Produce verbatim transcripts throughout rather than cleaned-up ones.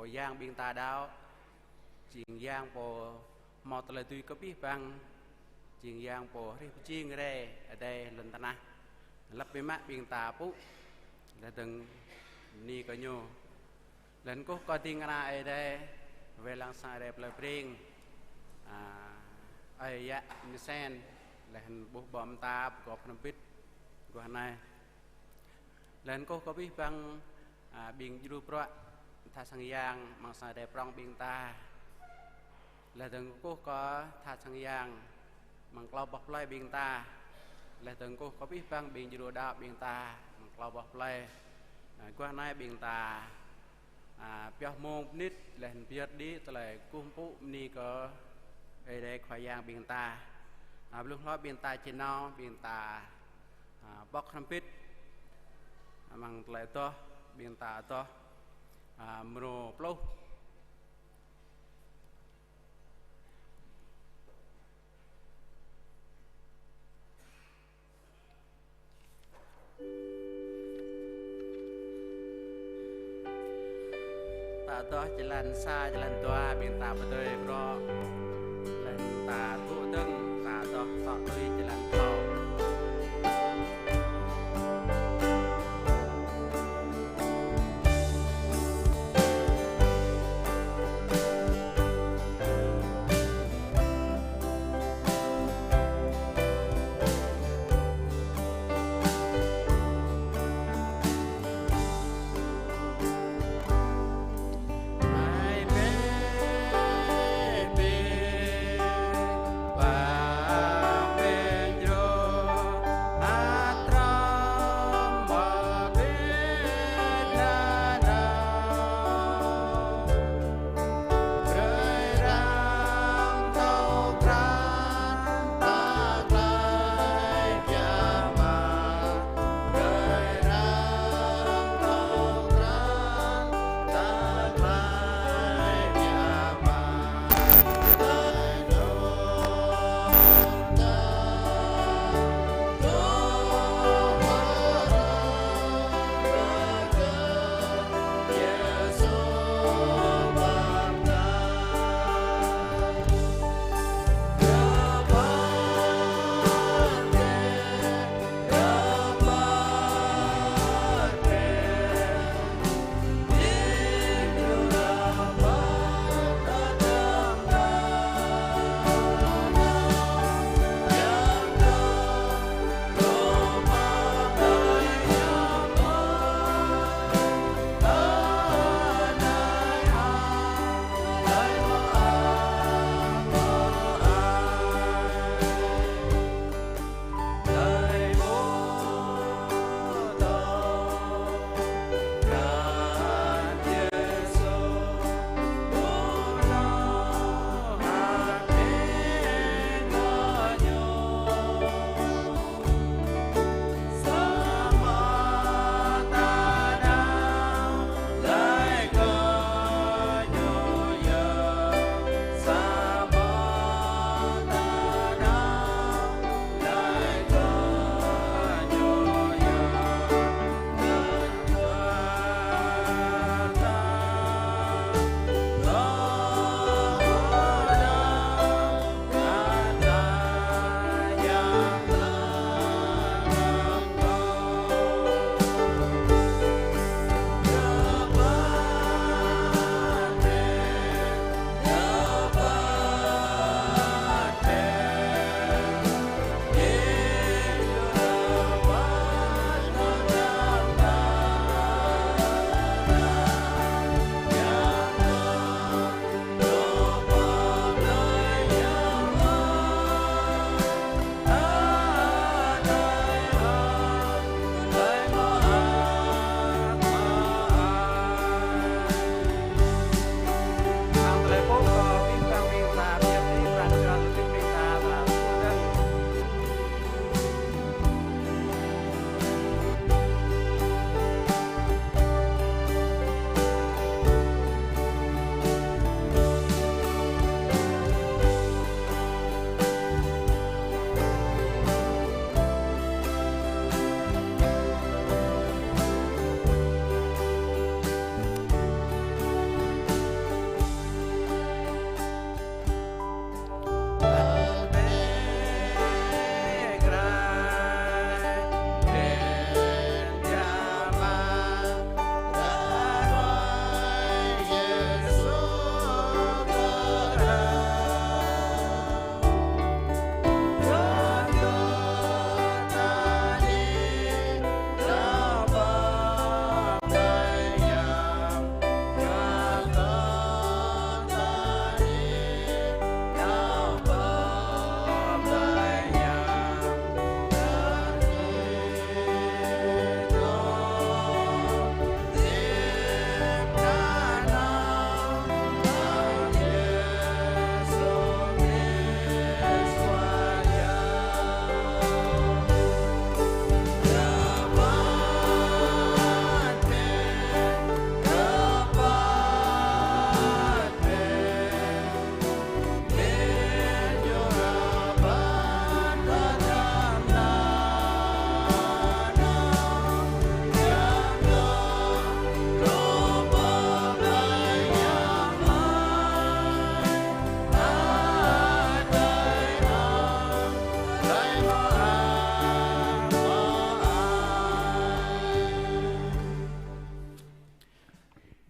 Yang ƀing ta đaŏ, jing Yang pô hmâo tơlơi dưi kơ abih bang, jing Yang pô hrih pơjing rai adai lŏn tơnah. Lăp biă mă ƀing ta pŭ, laih dơ̆ng bơni kơ Ñu. Laih anŭn kơkuh kơ ding kơna Ơi Adai, wai lăng sang Ơi Adai plơi Breng, a, ơi yă Mơsen, laih anŭn ƀuh ƀô̆ mơta pơgop hrŏm hơbĭt guah anai. Laih anŭn kơkuh kơ abih bang, a, ƀing djru bruă tha sang yang amăng sang Ơi Adai prŏng ƀing ta. Laih dơ̆ng kơkuh kơ tha sang yang amăng klâo boh plơi ƀing ta. Laih dơ̆ng kơkuh kơ abih bang ƀing djru đaŏ ƀing ta amăng klâo boh plơi. A, guah anai ƀing ta, a, pioh mông mơnit laih anŭn pơyơr đĭ tơlơi kơkuh pơpŭ bơni kơ Ơi Adai Khua Yang ƀing ta. A, blung hlâo ƀing ta či nao, ƀing ta, a, pŏk hrŏm hơbĭt amăng tơlơi adoh, ƀing ta adoh, a, mrô pluh. Ta adoh jơlan sa, jơlan dua, ƀing ta pơdơi brŏ. Laih anŭn ta tŭ dơ̆ng, ta adoh tŏ tui jơlan klâo.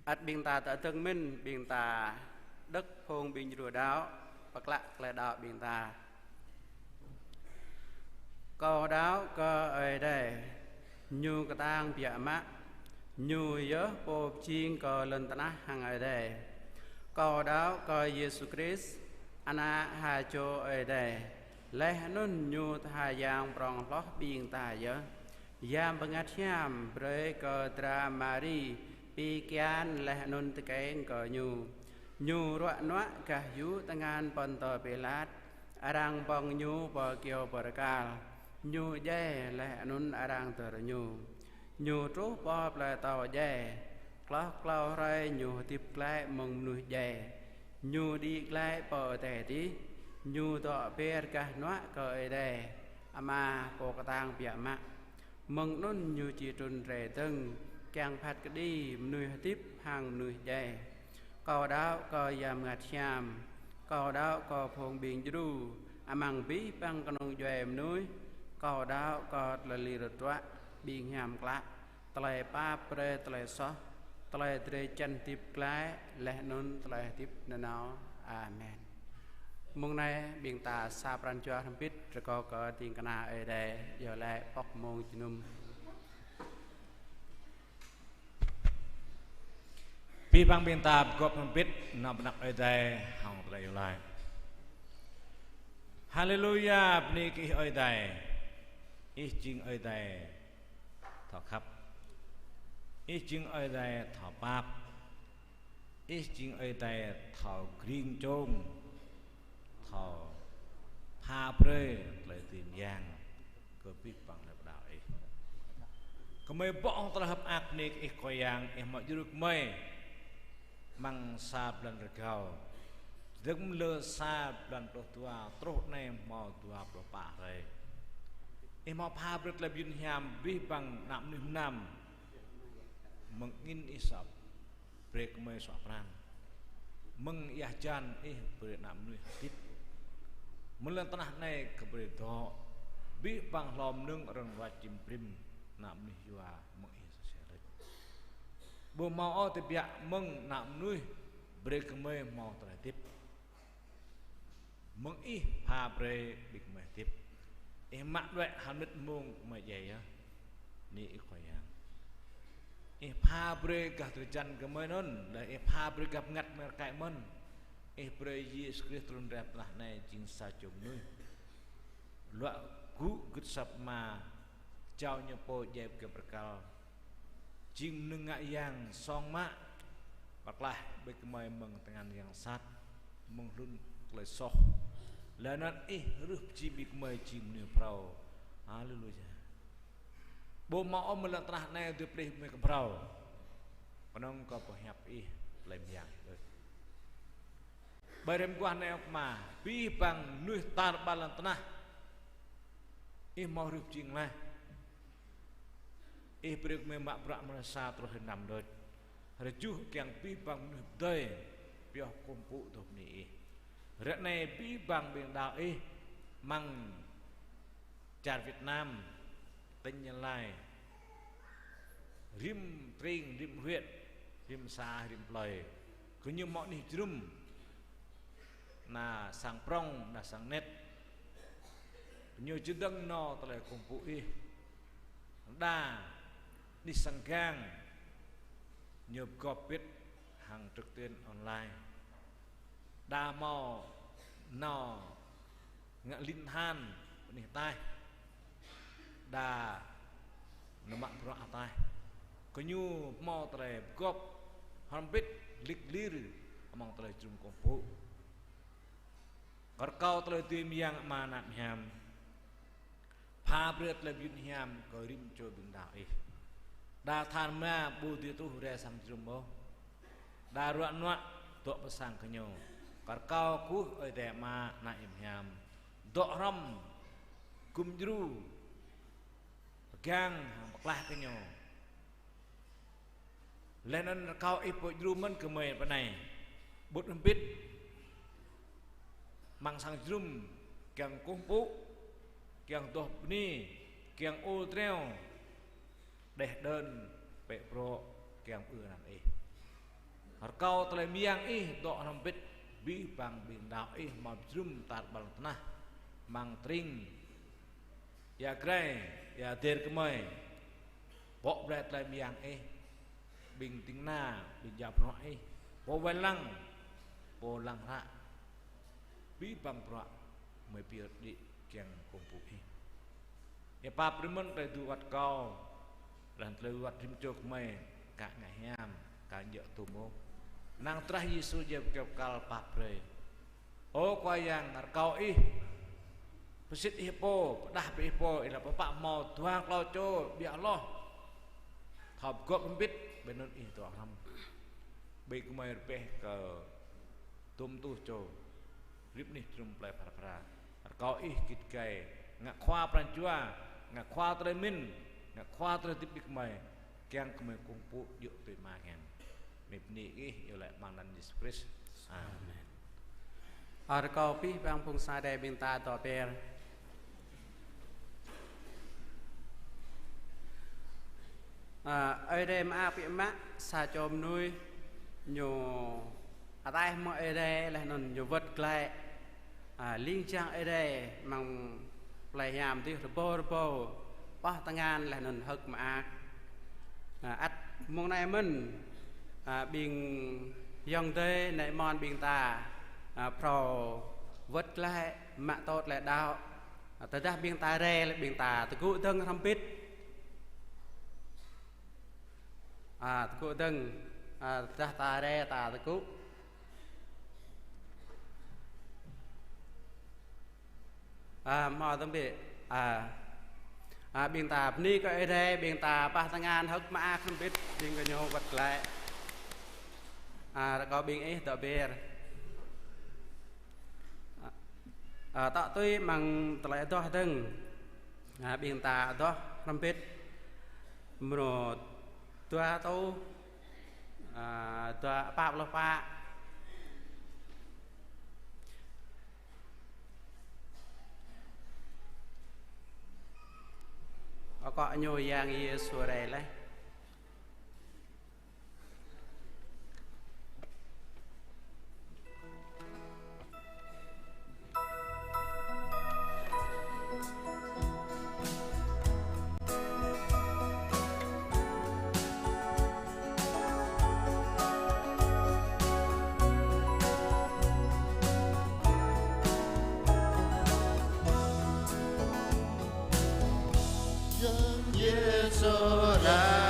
Ăt ƀing ta tơdơ̆ng mơ̆n, ƀing ta đŏk phung ƀing djru đaŏ, pơklă tơlơi đaŏ ƀing ta. Kâo đaŏ kơ Ơi Adai, Ñu kơtang biă mă, Ñu yơh Pô pơjing kơ lŏn tơnah hăng adai. Kâo đaŏ kơ Yêsu Krist, Ană ha čô Ơi Adai, laih anŭn Ñu tha yang prŏng hloh ƀing ta yơh. Yang Bơngăt Hiam brơi kơ dra Mari pi kian laih anŭn tơkeng kơ Ñu. Ñu ruă nuă gah yŭ tơngan Pôntô Pilat, arăng ƀơ̆ng Ñu pơ kyâo bơrơkal. Ñu djai laih anŭn arăng dơr Ñu. Ñu truh pơ plơi atâo djai, hloh klâo hrơi Ñu hơdip glaĭ mơ̆ng mơnuih djai. Ñu đĭ glaĭ pơ adai adih, Ñu dŏ ber gah hnuă kơ Ơi Adai Ama Pô kơtang biă mă. Mơ̆ng anŭn Ñu či trŭn rai dơ̆ng, kiăng phat kơđi mơnuih hơdip hăng mơnuih djai. Kâo đaŏ kơ Yang Bơngăt Hiam, kâo đaŏ kơ phung ƀing djru, amăng abih bang kơnung djuai mơnuih, kâo đaŏ kơ tơlơi lir tơdruă ƀing hiam klă, tơlơi pap brơi tơlơi soh, tơlơi drơi jăn hơdip glaĭ, laih anŭn tơlơi hơdip nanao. Amen. Mông anai ƀing ta sa pran jua hrŏm hơbĭt rơkâo kơ ding kơna Ơi Adai iâu laĭ pŏk mông jơnum. Abih bang ƀing ta pơgop hrŏm hơbĭt nao pơ anăp Ơi Adai hăng tơlơi iâu laĭ. Haleluya, bơni kơ Ih Ơi Adai. Ih jing Ơi Adai thâo khăp. Ih jing Ơi Adai thâo pap. Ih jing Ơi Adai thâo kring čông, thâo pha brơi tơlơi dưi mơyang kơ abih bang ană plei pla Ih. Gơmơi bŏ hăng tơlơi hơ̆k mơak bơni kơ Ih Khua Yang, Ih hmâo djru gơmơi amăng sa blan rơgao. Dơ̆ng lơ sa blan pluh dua, truh anai hmâo dua pluh pă hrơi. Ih hmâo pha brơi tơlơi mơyun hiam abih bang ană mơnuih mơnam. Mơ̆ng angĭn Ih sap brơi gơmơi suă pran. Mơ̆ng ia hơjan Ih brơi ană mơnuih hơdip. Mơ̆ng lŏn tơnah anai kơ brơi dŏ abih bang hlô mơnơ̆ng rơngot čim brĭm ană mơnuih yua mơ̆ng Ih sơsel đôč. Ƀu hmâo ôh tơbiă mơ̆ng ană mơnuih brơi gơmơi hmâo tơlơi hơdip. Mơ̆ng Ih pha brơi ƀing gơmơi hơdip. Ih mă đuaĭ hơmĭt mông gơmơi djai yơh. Bơni Ih Khua Yang. Ih pha brơi gah drơi jăn gơmơi anŭn, laih Ih pha brơi gah bơngăt gơmơi rơkơi mơ̆n. Ih brơi Yêsu Krist trŭn rai pơ tơnah anai jing sa čô mơnuih. Luă gŭ gưt asăp Ama, jao ñu pô djai pơ kyâo bơrơkal. Jing mơnơ̆ng ngă yang song mă, pơklaih ƀing gơmơi mơ̆ng tơngan yang sat, mơ̆ng hlŭn tơlơi soh. Laih anŭn Ih rưh pơjing ƀing gơmơi jing mơnuih phrâo. Haleluya. Ƀu hmâo ôh mơ̆ng lŏn tơnah anai dưi pơplih gơmơi kơ phrâo. Kơnơ̆ng kơ pơhiăp Ih, tơlơi mơyang Ih đôč. Ƀơi rĭm mơguah anai ơ Ama, abih bang mơnuih tar ƀar lŏn tơnah. Ih hmâo rưh pơjing laih. Ih brơi gơmơi mă bruă mơ̆ng hrơi sa truh hrơi năm đôč. Hrơi tơjuh kiăng abih bang mơnuih pơdơi pioh kơkuh pơpŭ dŏ bơni Ih. Ră anai abih bang ƀing đaŏ Ih amăng čar Việt Nam, tỉnh Gia Lai, rĭm tring, rĭm huyện, rĭm xã, rĭm plơi. Gơñu hmâo anih jơnum, ană sang prŏng, ană sang anet. Gơñu čơdơ̆ng nao tơlơi kơkuh pơpŭ Ih. Đa anih sang gang, ñu pơgop bit hăng trực tuyến online. Đa hmâo nao ngă lin than anih ataih. Đa nao mă bruă ataih. Gơñu hmâo tơlơi pơgop hrŏm hơbĭt lik lir amăng tơlơi jơnum kơkuh pơpŭ. Kơ rơkâo tơlơi dưi mơyang Ama, Ană, Hiam. Pha brơi tơlơi mơyun hiam kơ rĭm čô ƀing đaŏ Ih. Đa than mra ƀu dưi truh rai sang jơnum ôh. Đa ruă nuă dŏ pơ sang gơñu. Kơ rơkâo kơkuh Ơi Adai Ama, Ană, Hiam Hiam. Dŏ hrŏm, gum djru, pơgang hăng pơklaih gơñu. Laih anŭn rơkâo Ih pơdjru mơ̆n gơmơi pơ anai. Ƀut hơbĭt amăng sang jơnum, kiăng kơkuh pơpŭ, kiăng adoh bơni, kiăng ur dreo, đeh đơn, pĕ brŏ, kiăng ư anăn Ih. Rơkâo tơlơi mơyang Ih dŏ hrŏm hơbĭt abih bang ƀing đaŏ Ih hmâo pơjơnum tar ƀar lŏn tơnah, amăng tơring, ia Grai, ia Dêr gơmơi. Bŏ brơi tơlơi mơyang Ih, ƀing ding kơna, ƀing jao bruă Ih, pô wai lăng, pô lăng hră, abih bang bruă gơmơi pơyơr đĭ kiăng kơkuh pơpŭ Ih. Ia pap brơi mơ̆n tơlơi tŭ wơ̆t kâo, laih anŭn tơlơi wơ̆t rĭm čô gơmơi, ka ngă hiam, ka djơ̆ tŭ mông. Năng drah Yêsu jing pơkơyâo kơkal pap brơi. Ơ Khua Yang, rơkâo Ih, pơsĭt Ih pô, pơrơđah brơi Ih pô, Ih laĭ pơpă hmâo dua klâo čô ƀiă hloh, thâo pơgop hrŏm hơbĭt, ƀơi anŭn Ih dŏ hrŏm. Ƀing gơmơi rơbeh kơ dŭm rơtuh čô, rĭm anih trŭm plơi phara phara. Rơkâo Ih git gai, ngă khua pran jua, ngă khua tơlơi mĭn, ngă khua tơlơi hơdip ƀing gơmơi, kiăng gơmơi kơkuh pơpŭ djơ̆ tui Ama kiăng. Mơi bơni Ih, iâu laĭ amăng anăn Yêsu Krist. Amen. Amen. Rơkâo abih bang phung sa đe ƀing ta dŏ ber. A, Ơi Adai mơak biă mă, sa čô mơnuih ñu ataih mơ̆ Ơi Adai laih anŭn ñu wơ̆t glaĭ. A, ling jang Ơi Adai amăng plei hiam adih rơbâo rơbâo, pơh tơngan laih anŭn hơ̆k mơak. A, ăt mông anai mơ̆n, a, ƀing ayŏng adơi nai mon ƀing ta, a, phrâo wơ̆t glaĭ mă tŏ tơlơi đaŏ. A, tơdah ƀing ta rai, ƀing ta tơgŭ dơ̆ng hrŏm hơbĭt. A, tơgŭ dơ̆ng, a, tơdah ta rai ta tơgŭ. A, hmâo tơm bĕ, a, a, ƀing ta bơni kơ Ơi Adai, ƀing ta pơh tơngan hơ̆k mơak hrŏm hơbĭt, ƀing gơñu wơ̆t glaĭ. A, rơkâo ƀing ih dŏ ber. A, a, tŏ tui amăng tơlơi adoh dơ̆ng. A, ƀing ta adoh hrŏm hơbĭt. Mrô dua rơtuh, a, dua, pă pluh pă. Akŏ ñu Yang Yêsu rai laih. Yêsu rai.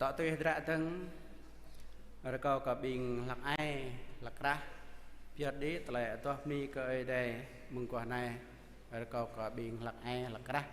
Tŏ tui hơdră dơ̆ng, rơkâo kơ ƀing hlăk ai, hlăk krah, pioh đĭ tơlơi adoh bơni kơ Ơi Adai mơguah anai, rơkâo kơ ƀing hlăk ai, hlăk krah.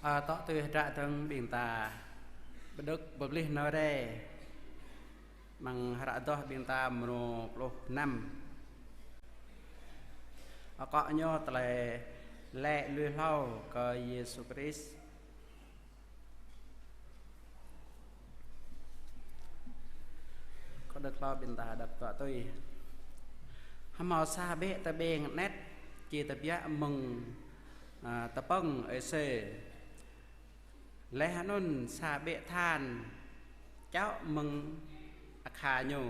Ơ, tŏ tui hră dơ̆ng ƀing ta pơđŏk pơplih nao rai amăng hră adoh ƀing ta mrô pluh năm. Akŏ ñu tơlơi laĭ lui hlâo kơ Yêsu Krist. Kâo đŏk hlâo ƀing ta đŏk tŏ tui. Hơmâo sa ƀĕ tơƀeng anet či tơbiă mơ̆ng, a, tơpơ̆ng ơi sê. Laih anŭn sa ƀĕ than čŏk mơ̆ng akha ñu.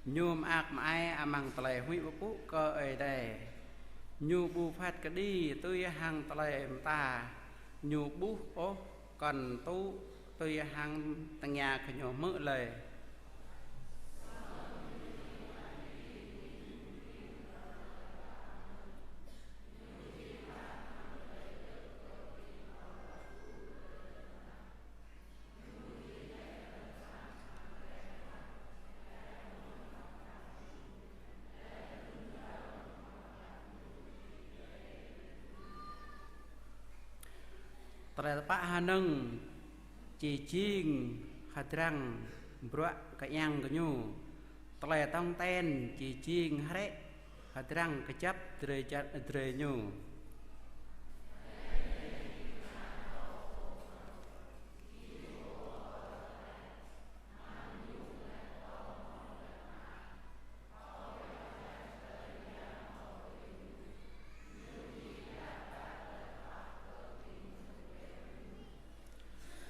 Ñu mơak mơai amăng tơlơi huĭ pơpŭ kơ Ơi Adai. Ñu ƀu phat kơđi tui hăng tơlơi mơta ñu ƀuh ôh, kŏn tŭ tui hăng tơngia kơ ñu hmư̆ lơi. Tơlơi tơpă hơnơ̆ng či jing hơdrăng bruă kơiăng gơñu. Tơlơi tong ten či jing hrĕ hơdrăng kơjăp drơi jăt, drơi ñu.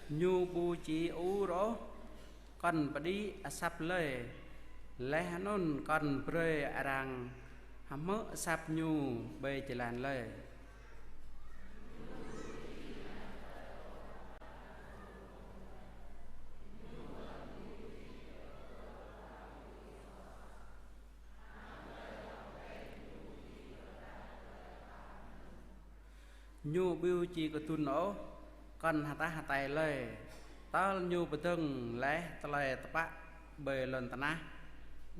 Ñu ƀu či ur ôh, kŏn pơđĭ asăp lơi, laih anŭn kŏn brơi arăng hmư̆ asăp ñu ƀơi jơlan lơi. Ñu ƀu či kơdŭn ôh, kŏn hơtah hơtai lơi, tơl ñu pơdơ̆ng laih tơlơi tơpă ƀơi lŏn tơnah,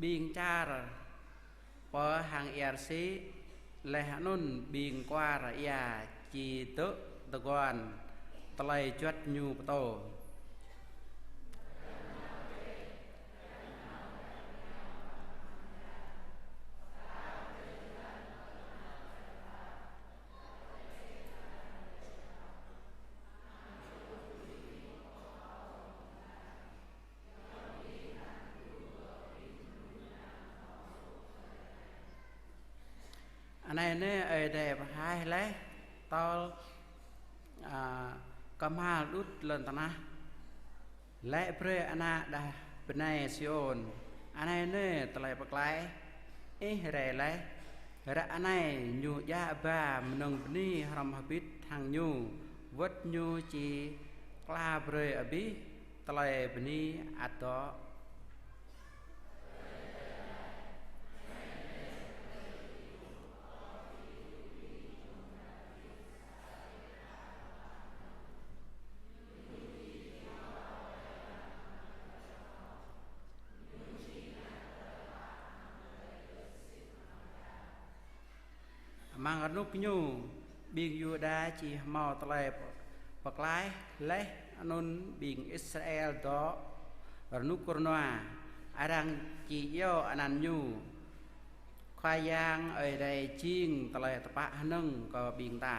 ƀing čar pơ hăng ia rơsĭ, laih anŭn ƀing kuar ia či dŏ tơguan tơlơi juăt ñu pơtô. Anai nê Ơi Adai pơhaih laih tơl, a, kơhma̱l đŭt lŏn tơnah. Laĭ brơi ană đah bơnai Siôn: Anai nê tơlơi pơklaih ih rai laih. Ră anai ñu djă ba mơnơ̆ng bơni hrŏm hơbĭt hăng ñu, wơ̆t ñu či kla brơi abih tơlơi bơni ăt dŏ. Amăng rơnŭk ñu, ƀing Yuđa či hơmâo tơlơi pơ-, pơklaih laih anŭn ƀing Israel dŏ rơnŭk rơnua, arăng či iâu anăn ñu. Khua Yang Ơi Adai jing tơlơi tơpă hơnơ̆ng kơ ƀing ta.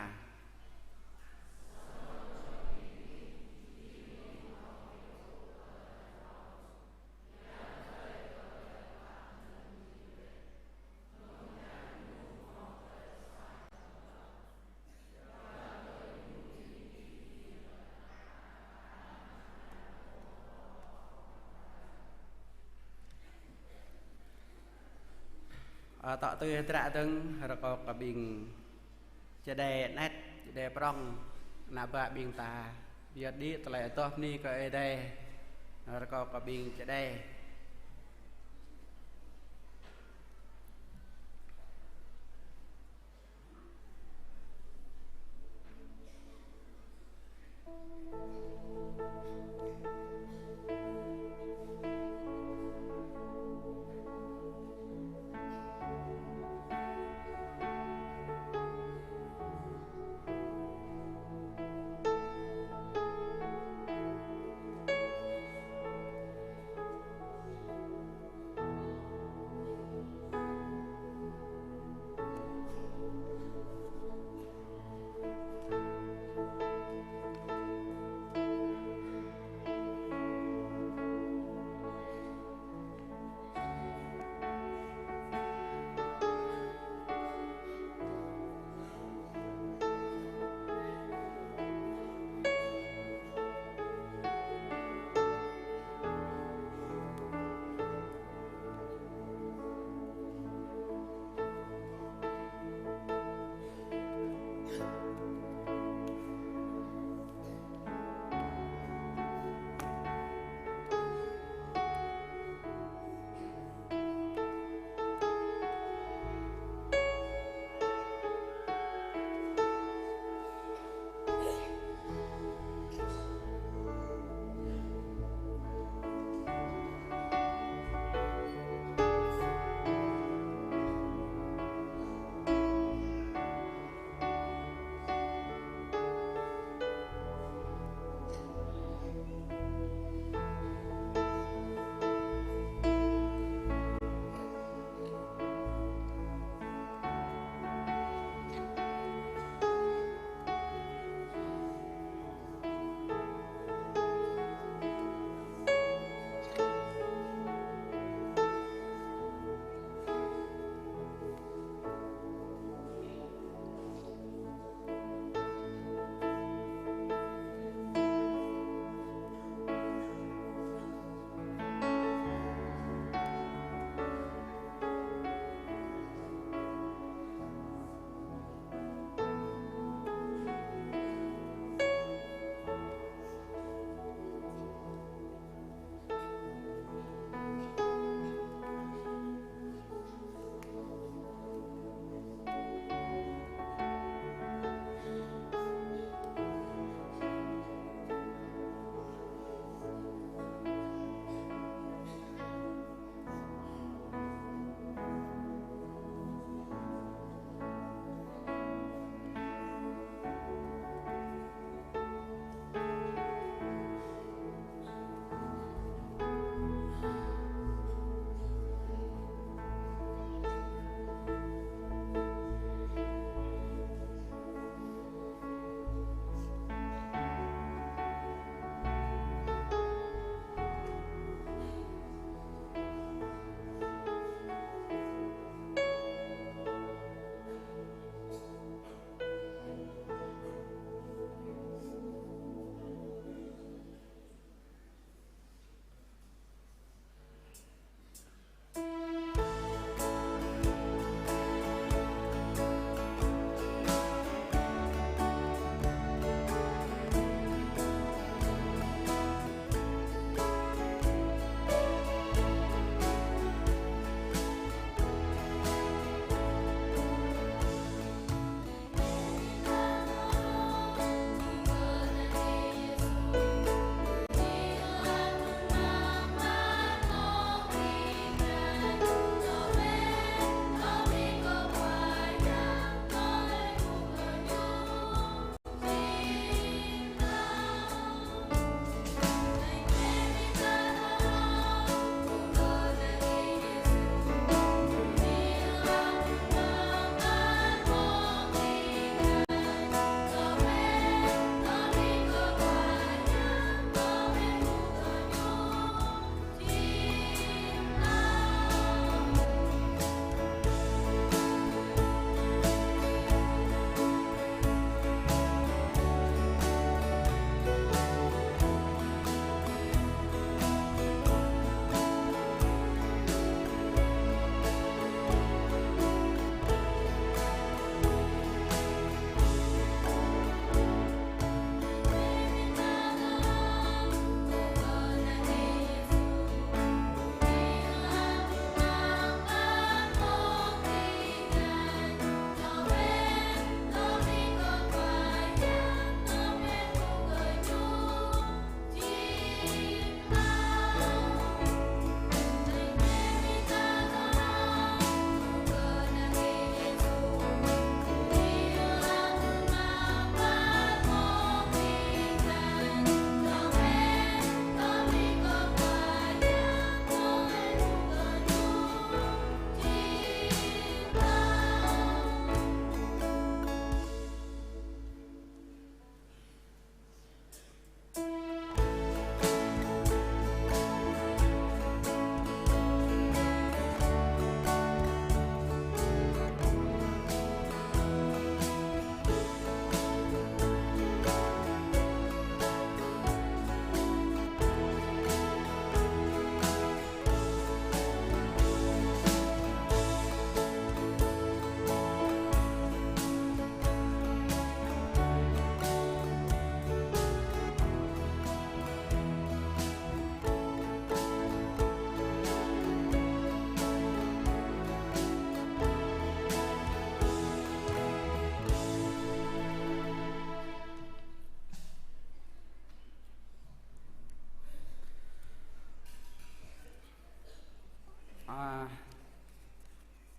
Ơ, tŏ tui hră dơ̆ng, rơkâo kơ ƀing čơđai anet, čơđai prŏng, ană bă ƀing ta, biă đĭ tơlơi adoh bơni kơ Ơi Adai, rơkâo kơ ƀing čơđai.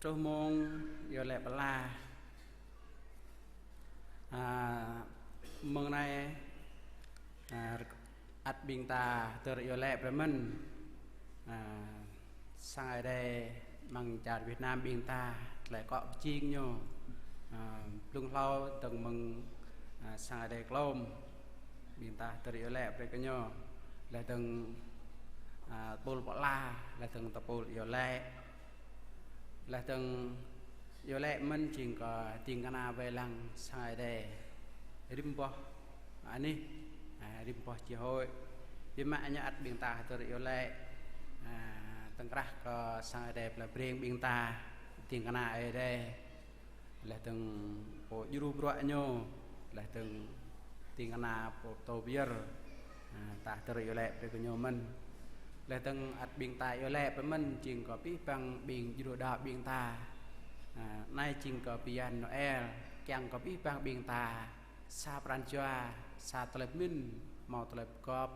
Truh mông iâu laĭ pơala. A, mông anai, a, ăt ƀing ta hơdơr iâu laĭ brơi mơ̆n. A, sang Ơi Adai amăng čar Việt Nam ƀing ta, tơlơi akŏ pơjing ñu. A, blung hlâo dơ̆ng mơ̆ng, a, sang Ơi Adai klôm, ƀing ta hơdơr iâu laĭ brơi kơ ñu. Laih dơ̆ng, a, tơpul pơala, laih dơ̆ng tơpul iâu laĭ. Laih dơ̆ng iâu laĭ mơ̆n jing kơ ding kơna wai lăng sang Ơi Adai rĭm boh anih, a, rĭm boh chi hội. Biă mă ñu ăt ƀing ta hơdơr iâu laĭ, a, tơ̆ng krah kơ sang Ơi Adai pơala breng ƀing ta, ding kơna Ơi Adai. Laih dơ̆ng pô djru bruă ñu, laih dơ̆ng ding kơna pô tô pơyơr, a, ta hơdơr iâu laĭ brơi kơ ñu mơ̆n. Laih dơ̆ng ăt ƀing ta iâu laĭ brơi mơ̆n jing kơ abih bang ƀing djru đaŏ ƀing ta. A, anai jing kơ bơyan Noel, kiăng kơ abih bang ƀing ta sa pran jua, sa tơlơi pơmĭn, hmâo tơlơi pơgop,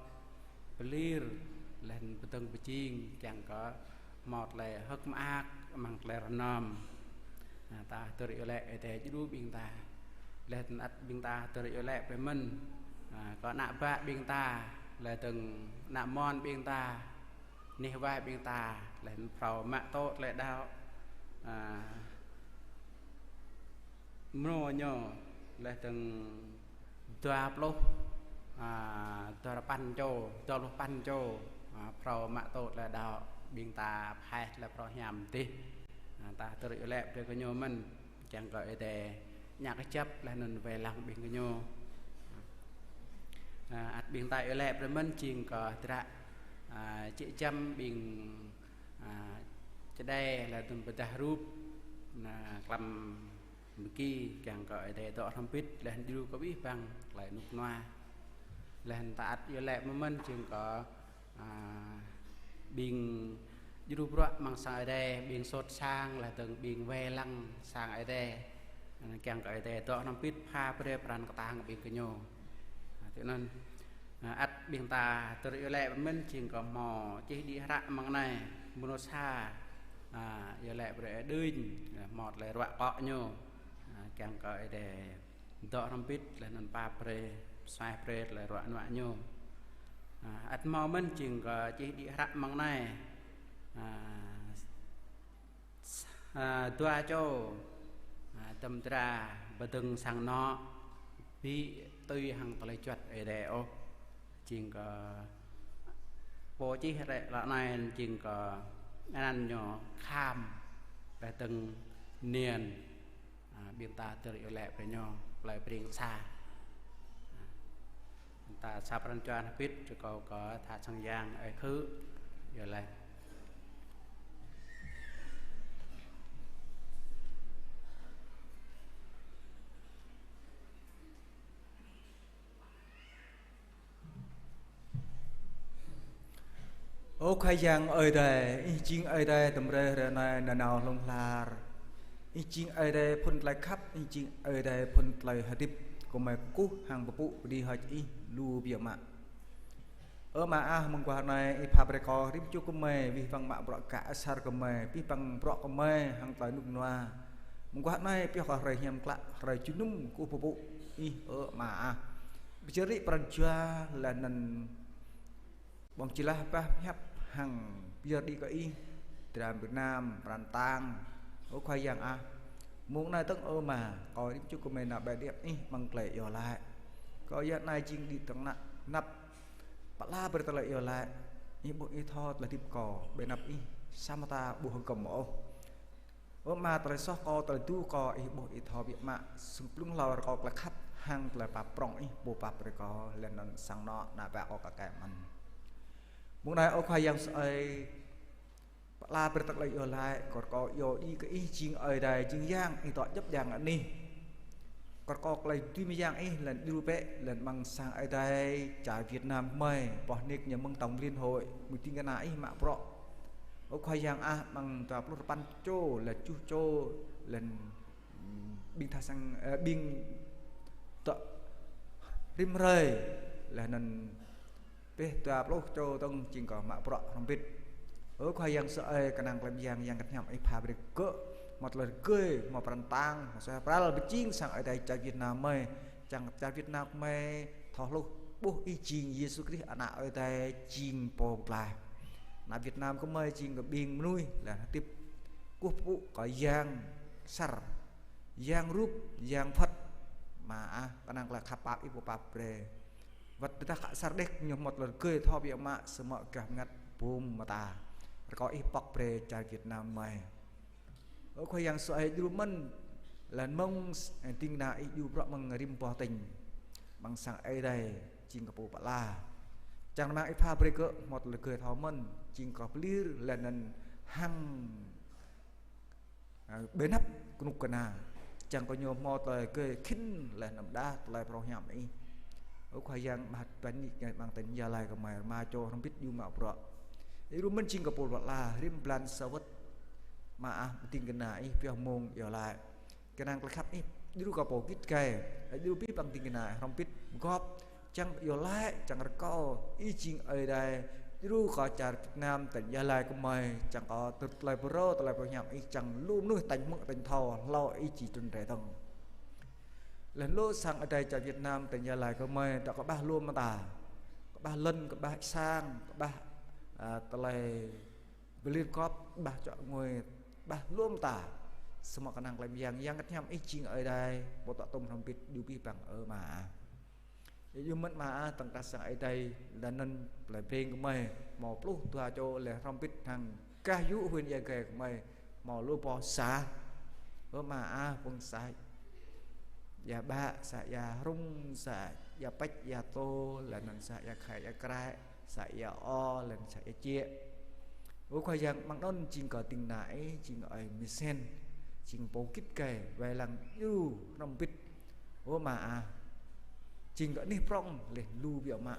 pơlir, laih anŭn pơdơ̆ng pơjing, kiăng kơ hmâo tơlơi hơ̆k mơak amăng tơlơi rơnơ̆m. A, ta hơdơr iâu laĭ Ơi Adai djru ƀing ta. Laih anŭn ăt ƀing ta hơdơr iâu laĭ brơi mơ̆n, a, kơ ană bă ƀing ta, laih dơ̆ng ană mon ƀing ta, neh wa ƀing ta, laih anŭn phrâo mă tŭ tơlơi đaŏ, a, mrô ñu, laih dơ̆ng dua pluh, a, dua rơpăn čô, dua pluh păn čô, a, phrâo mă tŭ tơlơi đaŏ, ƀing ta pơhaih tơlơi phrâo hiam dih. A, ta hơdơr iâu laĭ brơi kơ ñu mơ̆n, kiăng kơ Ơi Adai ngă kơjăp laih anŭn wai lăng ƀing gơñu. A, ăt ƀing ta iâu laĭ brơi mơ̆n jing kơ hơdră, a, jĕ jăm ƀing, a, čơđai laih anŭn pơdah rup, na, klăm mơki, kiăng kơ Ơi Adai dŏ hrŏm hơbĭt, laih anŭn djru kơ abih bang tơlơi rơnŭk rơnua. Laih anŭn ta ăt iâu laĭ mơ̆n jing kơ, a, ƀing djru bruă amăng sang Ơi Adai, ƀing sôt sang, laih dơ̆ng ƀing wai lăng sang Ơi Adai. Kiăng kơ Ơi Adai dŏ hrŏm hơbĭt pha brơi pran kơtang ƀing gơñu. A, tui anŭn, a, ăt ƀing ta hơdơr iâu laĭ mơ̆n jing kơ hmâo čih đĭ hră amăng anai, mơnuih sa, a, iâu laĭ brơi Ơi Đưm, a, hmâo tơlơi ruă akŏ ñu, a, kiăng kơ Ơi Adai dŏ hrŏm hơbĭt laih anŭn pap brơi, suaih brơi tơlơi ruă nuă ñu. A, ăt hmâo mơ̆n jing kơ čih đĭ hră amăng anai. A, s-, a, dua čô, a, dăm dra pơdơ̆ng sang anŏ, ƀu tui hăng tơlơi juăt Ơi Adai ôh. Jing kơ pô čih hră anai jing kơ anăn ñu Kham, laih dơ̆ng Niên. A, ƀing ta hơdơr iâu laĭ brơi ñu, plơi Pring sa. A, ta sa pran jua hơbĭt, rơkâo kơ tha sang yang Ơi Khư iâu laĭ. Ơ Khua Yang Ơi Adai, Ih jing Ơi Adai tơm hrơi hrơi anai nanao hlŏng lar. Ih jing Ơi Adai phŭn tơlơi khăp, Ih jing Ơi Adai phŭn tơlơi hơdip, gơmơi kơkuh hăng pơpŭ pơđĭ hơơč Ih lu biă mă. Ơ Ama ah, mơguah anai Ih pha brơi kơ rĭm čô gơmơi, abih bang mă bruă gah asar gơmơi, abih bang bruă gơmơi hăng tơlơi rơnŭk rơnua. Mơguah anai pioh kơ hrơi hiam klă, hrơi jơnum kơkuh pơpŭ Ih, ơ Ama ah. Pơjơr đĭ pran jua laih anŭn ƀơ̆ng jơlah bah pơhiăp hăng pơyơr đĭ kơ Ih, dram Việt Nam, pran kơtang. Ơ Khua Yang ah, mông anai dơ̆ng ơ Ama, kơ rĭm čô gơmơi nao ƀơi anăp Ih amăng tơlơi iâu laĭ. Kơ yua anai jing đĭ tơ̆ng anăp, anăp pơala brơi tơlơi iâu laĭ. Ih ƀuh Ih thâo tơlơi hơdip kâo ƀơi anăp Ih, samơ̆ ta ƀu hơgŏm ôh. Ơ Ama, tơlơi soh kâo, tơlơi tŭ kâo, Ih ƀuh Ih thâo biă mă, sưng blung hlâo rơkâo tơlơi khăp hăng tơlơi pap prŏng Ih pô pap brơi kâo, laih anŭn sang anŏ ană bă kâo kơkai mơ̆n. Mông anai ơ Khua Yang sơai, pơala brơi tơlơi iâu laĭ, kơ rơkâo iâu đĭ kơ Ih jing Ơi Adai, jing Yang Ih dŏ djŏp djang anih. Kơ rơkâo tơlơi dưi mơyang Ih, laih anŭn djru bĕ, laih anŭn amăng sang Ơi Adai, čar Việt Nam gơmơi, boh nik ñu mơ̆ng tổng liên hội, mơ̆ng ding kơna Ih mă bruă. Ơ Khua Yang ah, amăng dua pluh rơpăn čô, laih tơjuh čô, laih anŭn, ƀing tha sang, ơ, ƀing dŏ rĭm hrơi, laih anŭn pĕh dua pluh čô dơ̆ng jing kơ mă bruă hrŏm hơbĭt. Ơ Khua Yang sơai, kơnang klei mơyang Yang Bơngăt Hiam Ih pha brơi kơ gơ̆ hmâo tơlơi rơgơi, hmâo pran tang, hmâo suaih pral pơjing sang Ơi Adai čar Việt Nam gơmơi. Čang čar Việt Nam gơmơi thâo hluh ƀuh Ih jing Yêsu Krist Ană Ơi Adai jing Pô Pơklaih. Ană Việt Nam gơmơi jing kơ ƀing mơnuih laih hơdip kơkuh pơpŭ kơ yang asar, yang rup, yang phat. Ama ah, kơnang klei khăp pap Ih pơpap brơi. Wơ̆t tơdah kơ asar đeh ñu hmâo tơlơi rơgơi thâo biă mă, samơ̆ gah bơngăt bum mơta. Rơkâo Ih pŏk brơi čar Việt Nam gơmơi. Ơ Khua Yang sơai, djru mơ̆n, laih mơ̆ng s-, ding kơna Ih djru bruă mơ̆ng rĭm boh tỉnh, mơ̆ng sang Ơi Adai jing kơ pô pơala. Čang rơmang Ih pha brơi gơ̆ hmâo tơlơi rơgơi thâo mơ̆n, jing kơ pơlir laih anŭn hăng, a, ƀơi anăp kơnuk kơna. Čang kơ ñu hmâo tơlơi rơgơi khĭn laih anŭn đah tơlơi pơrơ̆ng hiam Ih. Ơ Khua Yang, mơhăt bơni kơ ƀing tỉnh Gia Lai gơmơi, rơma čô hrŏm hơbĭt djru mă bruă. Ih djru mơ̆n jing kơ pô pơala, rĭm blan sa wơ̆t, ama ah, ding kơna Ih pioh mông iâu laĭ. Kơnang klei khăp Ih djru kơ pô git gai, djru abih bang ding kơna Ih hrŏm hơbĭt gŏp, čang iâu laĭ, čang rơkâo Ih jing Ơi Adai, djru kơ čar Việt Nam, tỉnh Gia Lai gơmơi, čang kơ tơlơi pơrô, tơlơi pơhiăp Ih, čang lu mơnuih tañ hmư̆ tañ thâo, hlâo Ih či trŭn rai dơ̆ng. Laih lu sang Ơi Adai čar Việt Nam, tỉnh Gia Lai gơmơi, dŏ kơƀah lu mơta, kơƀah lŏn, kơƀah sang, kơƀah, a, tơlơi pơlir gŏp, kơƀah čuă ngui, kơƀah lu mơta. Samơ̆ kơnang klei mơyang Yang Bơngăt Hiam Ih jing Ơi Adai, pô dŏ tŏm hrŏm hơbĭt djru abih bang, ơ Ama ah. Ih djru mơ̆n Ama ah, tơ̆ng krah sang Ơi Adai, laih anŭn plei Breng gơmơi, hmâo pluh dua čô laih hrŏm hơbĭt hăng gah yŭ huyện Ia Grai gơmơi, hmâo lu boh xã. Ơ Ama ah, phung xã Ia Ƀă, xã Ia Hrŭng, xã Ia Pĕč, Ia Tô, laih anŭn xã Ia Khai, Ia Krăi, xã Ia O, laih anŭn xã Ia Čiĕ. Ơ Khua Yang, mơ̆ng anŭn jing kơ ding kơna Ih, jing kơ ơi Misen, jing pô git gai, wai lăng djru hrŏm hơbĭt. Ơ Ama ah, jing kơ anih prŏng laih lu biă mă.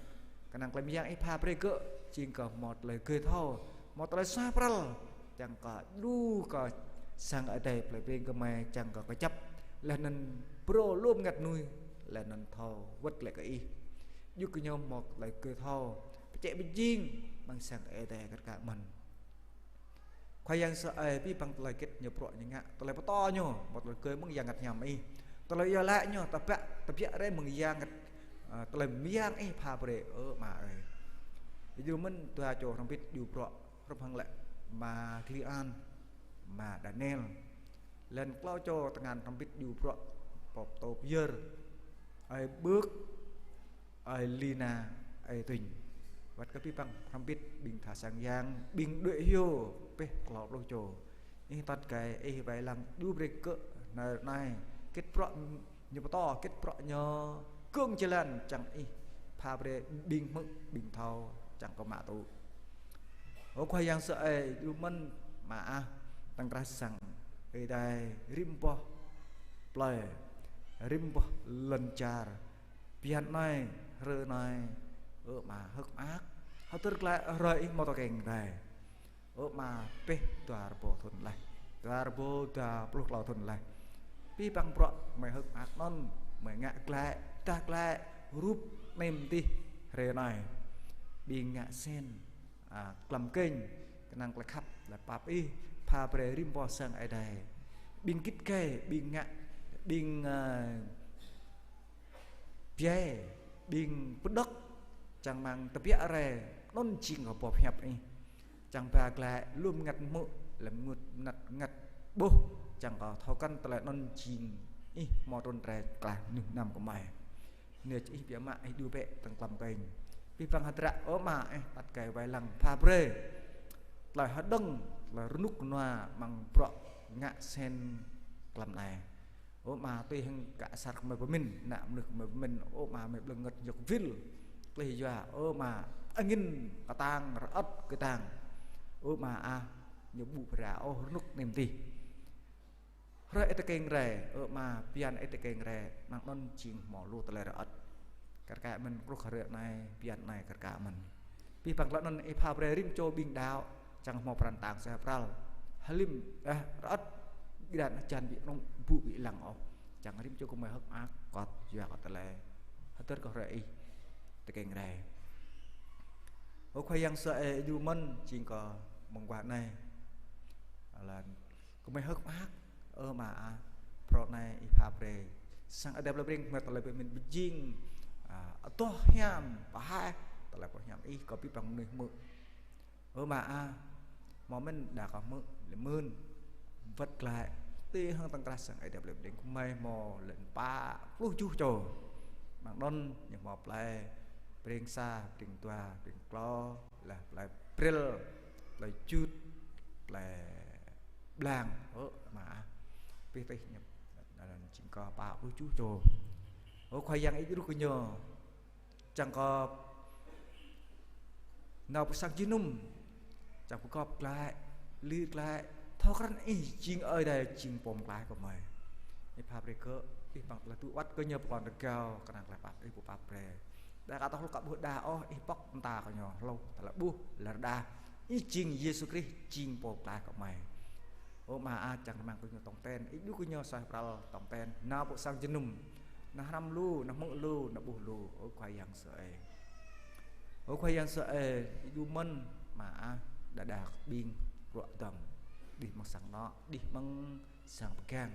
Kơnang klei mơyang Ih pha brơi gơ̆, jing kơ hmâo tơlơi rơgơi thâo, hmâo tơlơi suaih pral, čang kơ djru kơ sang Ơi Adai plei Breng gơmơi, čang kơ kơjăp, laih anŭn phrâo lu bơngăt mơnuih, laih anŭn thâo wơ̆t glaĭ kơ Ih. Djru kơ ñu hmâo tơlơi rơgơi thâo, pơčĕ pơjing amăng sang Ơi Adai kar kaĭ mơ̆n. Khua Yang sơai, abih bang tơlơi hơget ñu bruă ñu ngă, tơlơi pơtô ñu, hmâo tơlơi rơgơi mơ̆ng Yang Bơngăt Hiam Ih. Tơlơi iâu laĭ ñu, tơbiă, tơbiă rai mơ̆ng Yang Bơngăt, a, tơlơi mơyang Ih pha brơi, ơ Ama ơi. Ih djru mơ̆n dua čô hrŏm hơbĭt djru bruă, hrup hăng lĕ Ama Klian, Ama Daniel. Laih anŭn klâo čô tơngan hrŏm hơbĭt djru bruă, pô pơtô pơyơr, ơi Bưk, ơi Lina, ơi Tuñ. Wơ̆t kơ abih bang hrŏm hơbĭt ƀing tha sang yang, ƀing đuaĭ hyu, pĕh klâo pluh čô. Ih atăt gai, Ih wai lăng djru brơi gơ̆ hrơi anai, hơget bruă ñu pơtô, hơget bruă ñu gơ̆ng jơlan, čang Ih pha brơi ƀing hmư̆, ƀing thâo, čang kơ mă tŭ. Ơ Khua Yang sơai, djru mơ̆n Ama ah, tơ̆ng krah sang Ơi Adai, rĭm boh plei, rĭm boh lŏn čar, bơyan anai, hrơi anai, ơ Ama hơ̆k mơak, hơdơr glaĭ hrơi Ih hmâo tơkeng rai. Ơ Ama, pĕh dua rơbâo thŭn laih, dua rơbâo dua pluh klâo thŭn laih. Abih bang bruă gơmơi hơ̆k mơak anŭn, gơmơi ngă glaĭ, dah glaĭ, rup nem tih hrơi anai. Ƀing ngă sen, a, klăm kênh, kơnang klei khăp, klei pap Ih pha brơi rĭm boh sang Ơi Adai. Ƀing git gai, ƀing ngă, ƀing, a, biă, ƀing pơđŏk, čang rơmang tơbiă rai, anŭn jing kơ boh pơhiăp Ih. Čang ba glaĭ, lu bơngăt hmư̆, laih mơ̆ng bơngăt, bơngăt ƀuh, čang kơ thâo krăn tơlơi anŭn jing Ih hmâo trŭn rai klah mơnuih mơnam gơmơi. Anai Ih biă mă, Ih djru bĕ tơ̆ng klăm kênh. Abih bang hơdră, ơ Ama, Ih atăt gai wai lăng pha brơi tơlơi hơđơ̆ng, tơlơi rơnŭk rơnua amăng bruă ngă sen klăm anai. Ơ Ama, tui hăng kơ asar gơmơi pơmĭn, ană mơnuih gơmơi pơmĭn, ơ Ama, gơmơi ƀlơ̆ng rơngơ̆t yŏk wĭl. Tơlơi yua, ơ Ama, angin kơtang, rơŏt kơtang. Ơ Ama ah, ñu ƀu phara ôh rơnŭk nem tih. Hrơi Ih tơkeng rai, ơ Ama, bơyan Ih tơkeng rai, mơ̆ng anŭn jing hmâo lu tơlơi rơŏt. Kar kaĭ mơ̆n, truh hrơi anai, bơyan anai kar kaĭ mơ̆n. Abih bang tơlơi anŭn Ih pha brơi rĭm čô ƀing đaŏ, čang hmâo pran tang suaih pral. Hlim, ơ, rơŏt, gơđan hơjan ƀu rŏng, ƀu ƀu lăng ôh. Čang rĭm čô gơmơi hơ̆k mơak, kơt yua kơ tơlơi hơdơr kơ hrơi Ih tơkeng rai. Ơ Khua Yang sơai, djru mơ̆n, jing kơ mơguah anai. Laih gơmơi hơ̆k mơak, ơ Ama ah, phrâo anai Ih pap brơi sang Ơi Adai plơi Breng, gơmơi tơlơi pơmĭn pơjing, a, adoh hiam, pơhaih tơlơi pơhiam Ih kơ abih bang mơnuih hmư̆. Ơ Ama ah, hmâo mơ̆n đa kơ hmư̆ lĕ mơ̆n, wơ̆t glaĭ, tui hăng tơ̆ng krah sang Ơi Adai plơi Breng gơmơi hmâo lĕ pă pluh tơjuh čô. Amăng anŭn ñu hmâo plơi Breng Sa, Breng Dua, Breng Klâo, laih plơi Brel, plơi Jut, plơi Blang. Ơ Ama ah, pih tih ñu, anŭn jing kơ pă pluh tơjuh čô. Ơ Khua Yang, Ih djru kơ ñu, čang kơ nao pơ sang jơnum, čang pơgop glaĭ, lir glaĭ, thâo krăn Ih jing Ơi Adai, jing Pô Pơklaih kơ gơmơi. Ih pap brơi kơ, Ih păng tơlơi tŭ wăt kơ ñu pơkŏn rơgao, kơnang tơlơi pap Ih pô pap brơi. Đa kơ tŏ hlâo kơ ƀuh đa ôh, Ih pŏk mơta kơ ñu hlâo, tơlơi ƀuh lơr đa. Ih jing Yêsu Krist, jing Pô Pơklaih kơ gơmơi. Ơ Ama ah, čang rơmang kơ ñu tong ten, Ih djru kơ ñu suaih pral tong ten, nao pơ sang jơnum, nao hrăm lu, nao hmư̆ lu, nao ƀuh lu, ơ Khua Yang sơai. Ơ Khua Yang sơai, Ih djru mơ̆n, Ama ah, đơđa ƀing ruă dŏm, đih amăng sang anŏ, đih amăng sang pơgang.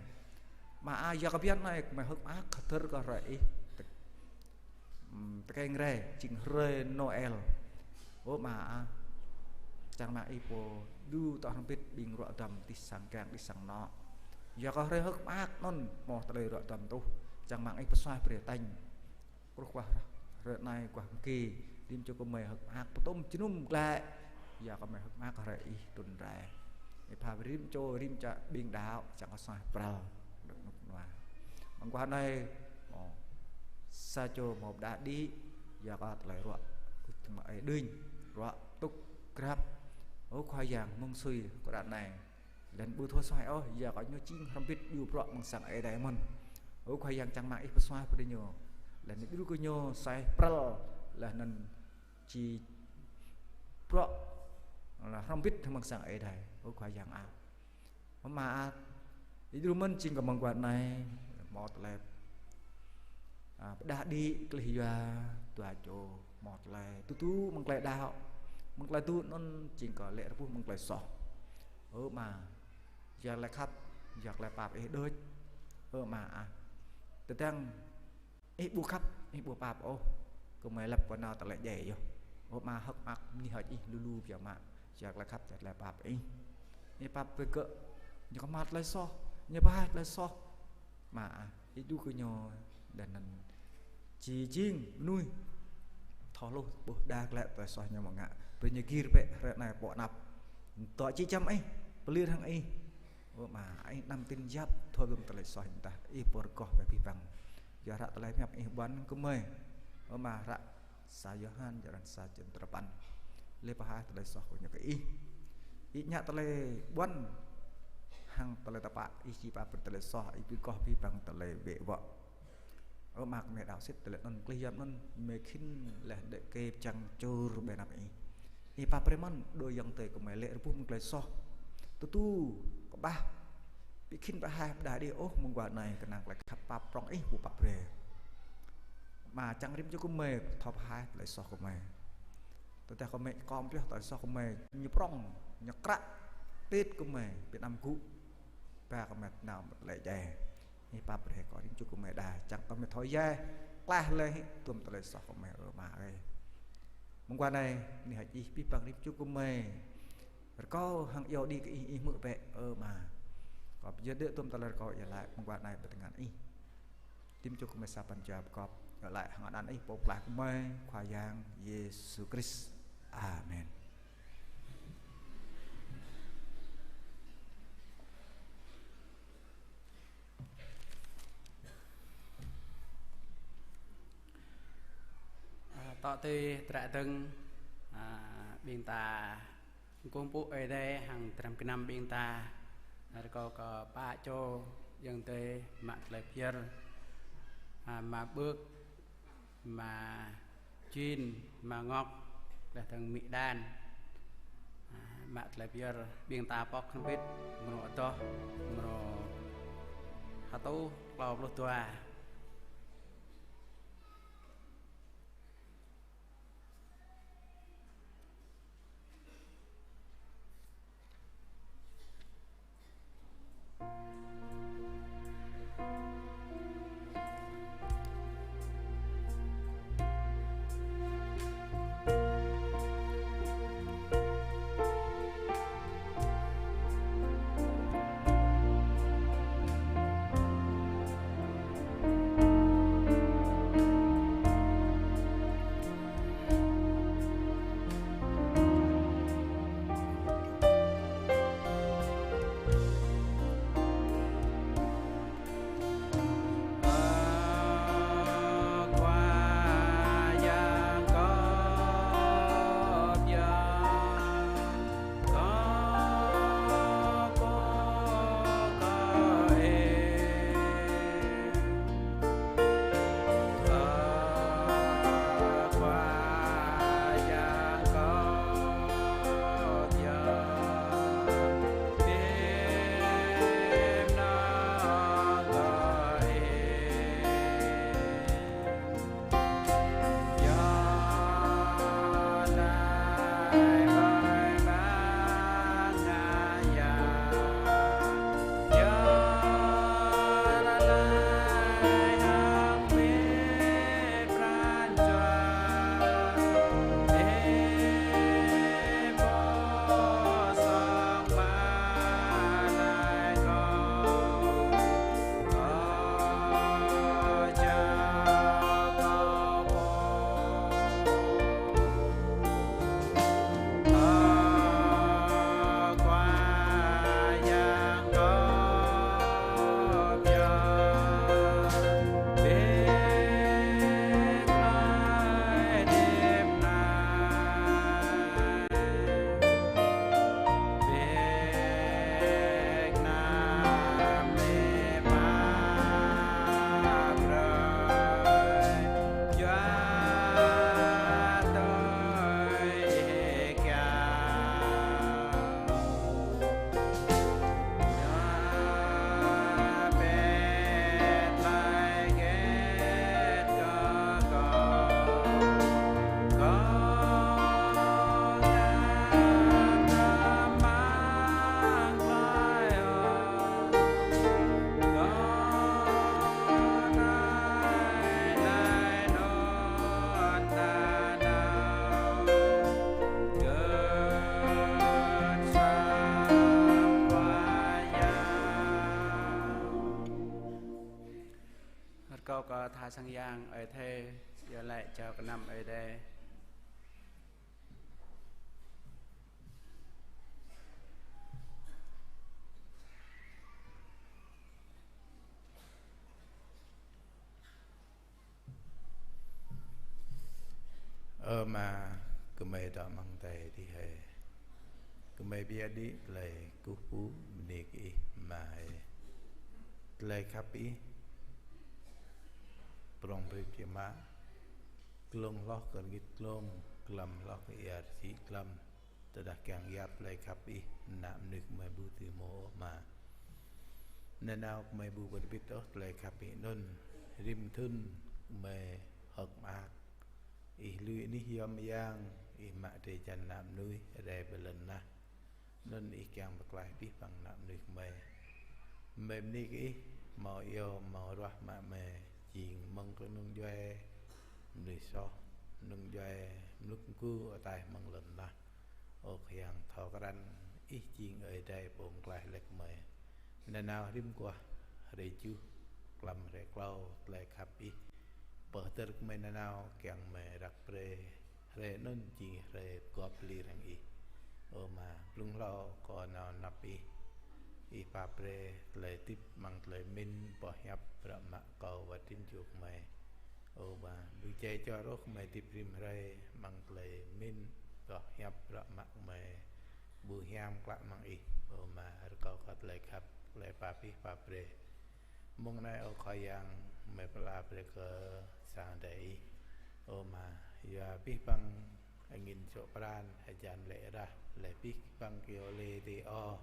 Ama ah, yua kơ bơyan anai, gơmơi hơ̆k mơak kơ tơlơi kơ hrơi Ih. Ưm, tơkeng rai, jing hrơi Noel. Ơ Ama ah, čang rơmang Ih pô djru tŏ hrŏm hơbĭt ƀing ruă dŏm đih sang pơgang, đih sang anŏ. Yua kơ hrơi hơ̆k mơak anŭn, hmâo tơlơi ruă dŏm tuh, čang rơmang Ih pơsuaih brơi tañ. Kruh kơ hrơi anai kơ mơ̆ng ki, rĭm čô gơmơi hơ̆k mơak pơtŭm jơnum glaĭ. Yua kơ gơmơi hơ̆k mơak hrơi Ih trŭn rai. Ih pap rĭm čô, rĭm čô ƀing đaŏ, čang kơ suaih pral rơnŭk rơnua. Mơguah anai, ơ, sa čô hmâo pơđar đĭ, yua kơ tơlơi ruă, kơ tơma ơi đưm, ruă tŭk grăp. Ơ Khua Yang, mơ̆ng sui kơ ră anai, laih anŭn ƀu thâo suaih ôh, yua kơ ñu jing hrŏm hơbĭt djru bruă amăng sang Ơi Adai mơ̆n. Ơ Khua Yang, čang rơmang Ih pơsuaih brơi ñu, laih anŭn djru kơ ñu suaih pral, laih anŭn či bruă, laih hrŏm hơbĭt amăng sang Ơi Adai. Ơ Khua Yang ah, Ama ah, Ih djru mơ̆n jing kơ mơguah anai, hmâo tơlơi, a, pơđar đĭ, klih yua, dua čô, hmâo tơlơi tŭ tŭ mơ̆ng tơlơi đaŏ, mơ̆ng tơlơi tŭ anŭn jing kơ lĕ rơbuh mơ̆ng tơlơi soh. Ơ Ama, yua tơlơi khăp, yua tơlơi pap Ih đôč. Ơ Ama ah, tơdang Ih ƀu khăp, Ih ƀu pap ôh, gơmơi lăp pơ anăp tơlơi djai yơh. Ơ Ama, hơ̆k mơak mơñi hơ̆k Ih lu lu biă mă, yua tơlơi khăp, yua tơlơi pap Ih. Ih pap brơi kơ ñu kơmăt tơlơi soh, ñu pơhaih tơlơi soh. Ama ah, Ih djru kơ ñu, laih anŭn či jing mơnuih thâo hluh ƀuh đa glaĭ tơlơi soh ñu mơ̆ng ngă. Brơi ñu gir bĕ hrơi anai pŏk anăp, tŏ či čăm Ih, pơlir hăng Ih. Ơ Ama, Ih anăm tin yap thâo lŏm tơlơi soh ñu tah, Ih pô rơgoh brơi abih bang. Yua ră tơlơi pơhiăp Ih ƀuăn kơ gơmơi. Ơ Ama, ră sa Yôhan, črăn sa, črăn duapăn. Lĕ pơhaih tơlơi soh kơ ñu kơ Ih. Ih ngă tơlơi ƀuăn hăng tơlơi tơpă, Ih či pap brơi tơlơi soh, Ih pơrơgoh abih bang tơlơi bĕ wŏ. Ơ Ama, gơmơi đaŏ sĭt tơlơi anŭn, klih yap anŭn, gơmơi khĭn laih đĕ kĕp čang čur ƀơi anăp Ih. Ih pap brơi mơ̆n, đôi ayŏng adơi gơmơi lĕ rơbuh mơ̆ng tơlơi soh. Tơdu kơƀah, ƀu khĭn pơhaih pơđar đĭ ôh mơguah anai, kơnang tơlơi khăp pap prŏng Ih pô pap brơi. Ama, čang rĭm čô gơmơi thâo pơhaih tơlơi soh gơmơi. Tơdah gơmơi kơm pioh tơlơi soh gơmơi, ñu prŏng, ñu kră, tĭt gơmơi, ƀu anăm gŭ, ba gơmơi nao mơ̆ng tơlơi djai. Ih pap brơi kơ rĭm čô gơmơi đa, čang gơmơi thâo djai, klaih laih, tŭm tơlơi soh gơmơi, ơ Ama ơi. Mơguah anai, bơni hơ̆k Ih abih bang rĭm čô gơmơi. Rơkâo hăng iâu đĭ kơ Ih, Ih hmư̆ bĕ, ơ Ama. Kâo pơyơr đĭ tŭm tơlơi rơkâo iâu laĭ, mơguah anai pơ tơngan Ih. Rĭm čô gơmơi sa păn jua pơgop, iâu laĭ hăng anăn Ih pô pơklaih gơmơi, Khua Yang Yêsu Krist. Amen. A, tŏ tui tră dơ̆ng, a, ƀing ta kơkuh pơpŭ Ơi Adai hăng dram gơnam ƀing ta, rơkâo kơ pă čô ayŏng adơi mă tơlơi pơyơr, a, Ama Bưk, Ama Jin, Ama Ngọc, laih dơ̆ng Mĭ Đan. A, mă tơlơi pơyơr ƀing ta pŏk hrŏm hơbĭt, mrô adoh, mrô hơtuh, klâo pluh dua. Kâo kơ tha sang yang Ơi Adai, iâu laĭ jao gơnam Ơi Adai. Ơ Ama, gơmơi dŏ amăng adai adih hơi. Gơmơi pơyơr đĭ tơlơi kơkuh pơpŭ bơni kơ Ih Ama hơi. Tơlơi khăp Ih prŏng brơi biă mă, glông hloh kơ rơngit glông, glăm hloh kơ ia rơsĭ glăm. Tơdah kiăng yap tơlơi khăp Ih, ană mơnuih gơmơi ƀu dưi hmâo ôh Ama. Nanao gơmơi ƀu pơrơbit ôh tơlơi khăp Ih anŭn, rĭm thŭn gơmơi hơ̆k mơak. Ih lui anih yom yang, Ih mă drơi jăn ană mơnuih rai ƀơi lŏn tơnah. Anŭn Ih kiăng pơklaih abih bang ană mơnuih gơmơi. Gơmơi bơni kơ Ih, hmâo iâu, hmâo ruah mă gơmơi, jing mơ̆ng kơ nung djuai mơnuih soh, nung djuai mlŭk mgu ataih mơ̆ng lŏn tơnah. Ơ Khua Yang, thâo krăn Ih jing Ơi Adai pô pơklaih laih gơmơi. Nanao rĭm guah hrơi tơjuh, glăm hrơi klâo, tơlơi khăp Ih pơhơdơr gơmơi nanao kiăng gơmơi răk brơi hrơi anŭn jing hrơi pơgop pơlir hăng Ih. Ơ Ama, blung hlâo kâo nao anăp Ih. Ih pap brơi tơlơi hơdip amăng tơlơi pơmĭn boh hiăp bruă mă kâo wơ̆t rĭm čô gơmơi. Ơ Ama, ƀu djai jor ôh gơmơi hơdip rĭm hrơi amăng tơlơi pơmĭn boh hiăp bruă mă gơmơi ƀu hiam klă amăng Ih. Ơ Ama, rơkâo kơ tơlơi khăp, tơlơi pap Ih pap brơi. Mông anai ơ Khua Yang, gơmơi pơala brơi kơ sang Ơi Adai Ih. Ơ Ama, yua abih bang angĭn sŏk pran, hơjan lê̆ rah, laih abih bang kơyâo lê tê o,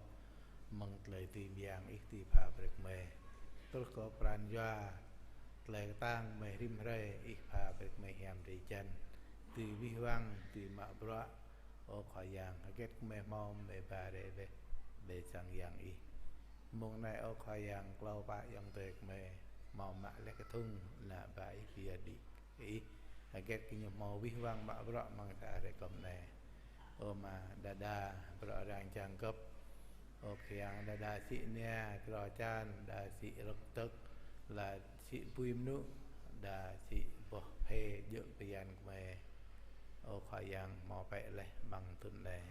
mơ̆ng tơlơi dưi mơyang Ih dưi pha brơi kơ gơmơi. Truh kơ pran jua, tơlơi kơtang gơmơi rĭm hrơi, Ih pha brơi kơ gơmơi hiam drơi jăn, dưi wih wăng, dưi mă bruă. Ơ Khua Yang, hơget gơmơi hmâo gơmơi ba rai laih ƀơi sang yang Ih. Mông anai ơ Khua Yang, klâo pă ayŏng adơi gơmơi hmâo mă laih kơthŭng ană bă Ih pơyơr đĭ kơ Ih. Hơget gơñu hmâo wih wăng mă bruă amăng sa hrơi kơm anai. Ơ Ama, đơđa bruă arăng čang găp. Ơ Khua Yang, đơđa sĭ ania, kro čan, đa sĭ rơ̆k tơ̆k, đa sĭ bui mơnŭ, đa sĭ boh phê djơ̆ bơyan gơmơi. Ơ Khua Yang, hmâo pĕ laih amăng thŭn anai.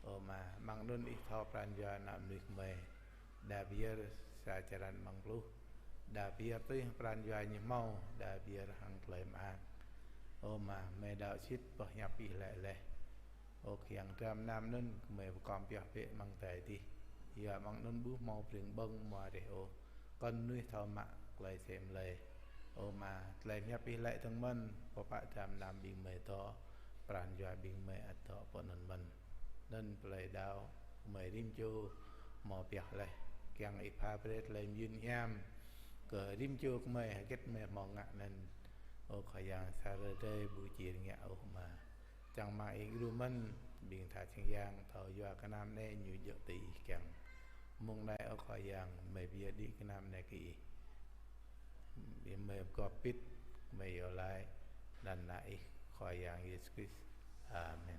Ơ Ama, amăng anŭn Ih thâo pran jua ană mơnuih gơmơi. Đa pơyơr sa črăn amăng pluh. Đa pơyơr tui pran jua ñu hmâo, đa pơyơr hăng tơlơi mơak. Ơ Ama, gơmơi đaŏ sĭt boh hiăp Ih laĭ laih. Ơ Khua Yang, dram gơnam anŭn gơmơi pơkom pioh bĕ amăng adai adih. Yua amăng anŭn ƀu hmâo pring ƀơ̆ng hmua reh ôh. Kŏn mơnuih thâo mă tơlơi sem lơi. Ơ Ama, tơlơi hiăp Ih laĭ dơ̆ng mơ̆n, pơpă dram gơnam ƀing gơmơi dŏ, pran jua ƀing gơmơi ăt dŏ pơ anŭn mơ̆n. Anŭn tơlơi đaŏ gơmơi rĭm čô hmâo pioh laih. Kiăng Ih pha brơi tơlơi mơyun hiam kơ rĭm čô gơmơi hơget gơmơi hmâo ngă anŭn. Ơ Khua Yang, sa hrơi ƀu či rơngiă ôh Ama. Čang rơmang Ih djru mơ̆n, ƀing tha sang yang thâo yua gơnam anai ñu djơ̆ tui Ih kiăng. Mông anai ơ Khua Yang, gơmơi pơyơr đĭ gơnam anai kơ Ih. Gơmơi pơgop pit, gơmơi iâu laĭ, anăn Ană Ih Khua Yang Yêsu Krist. Amen.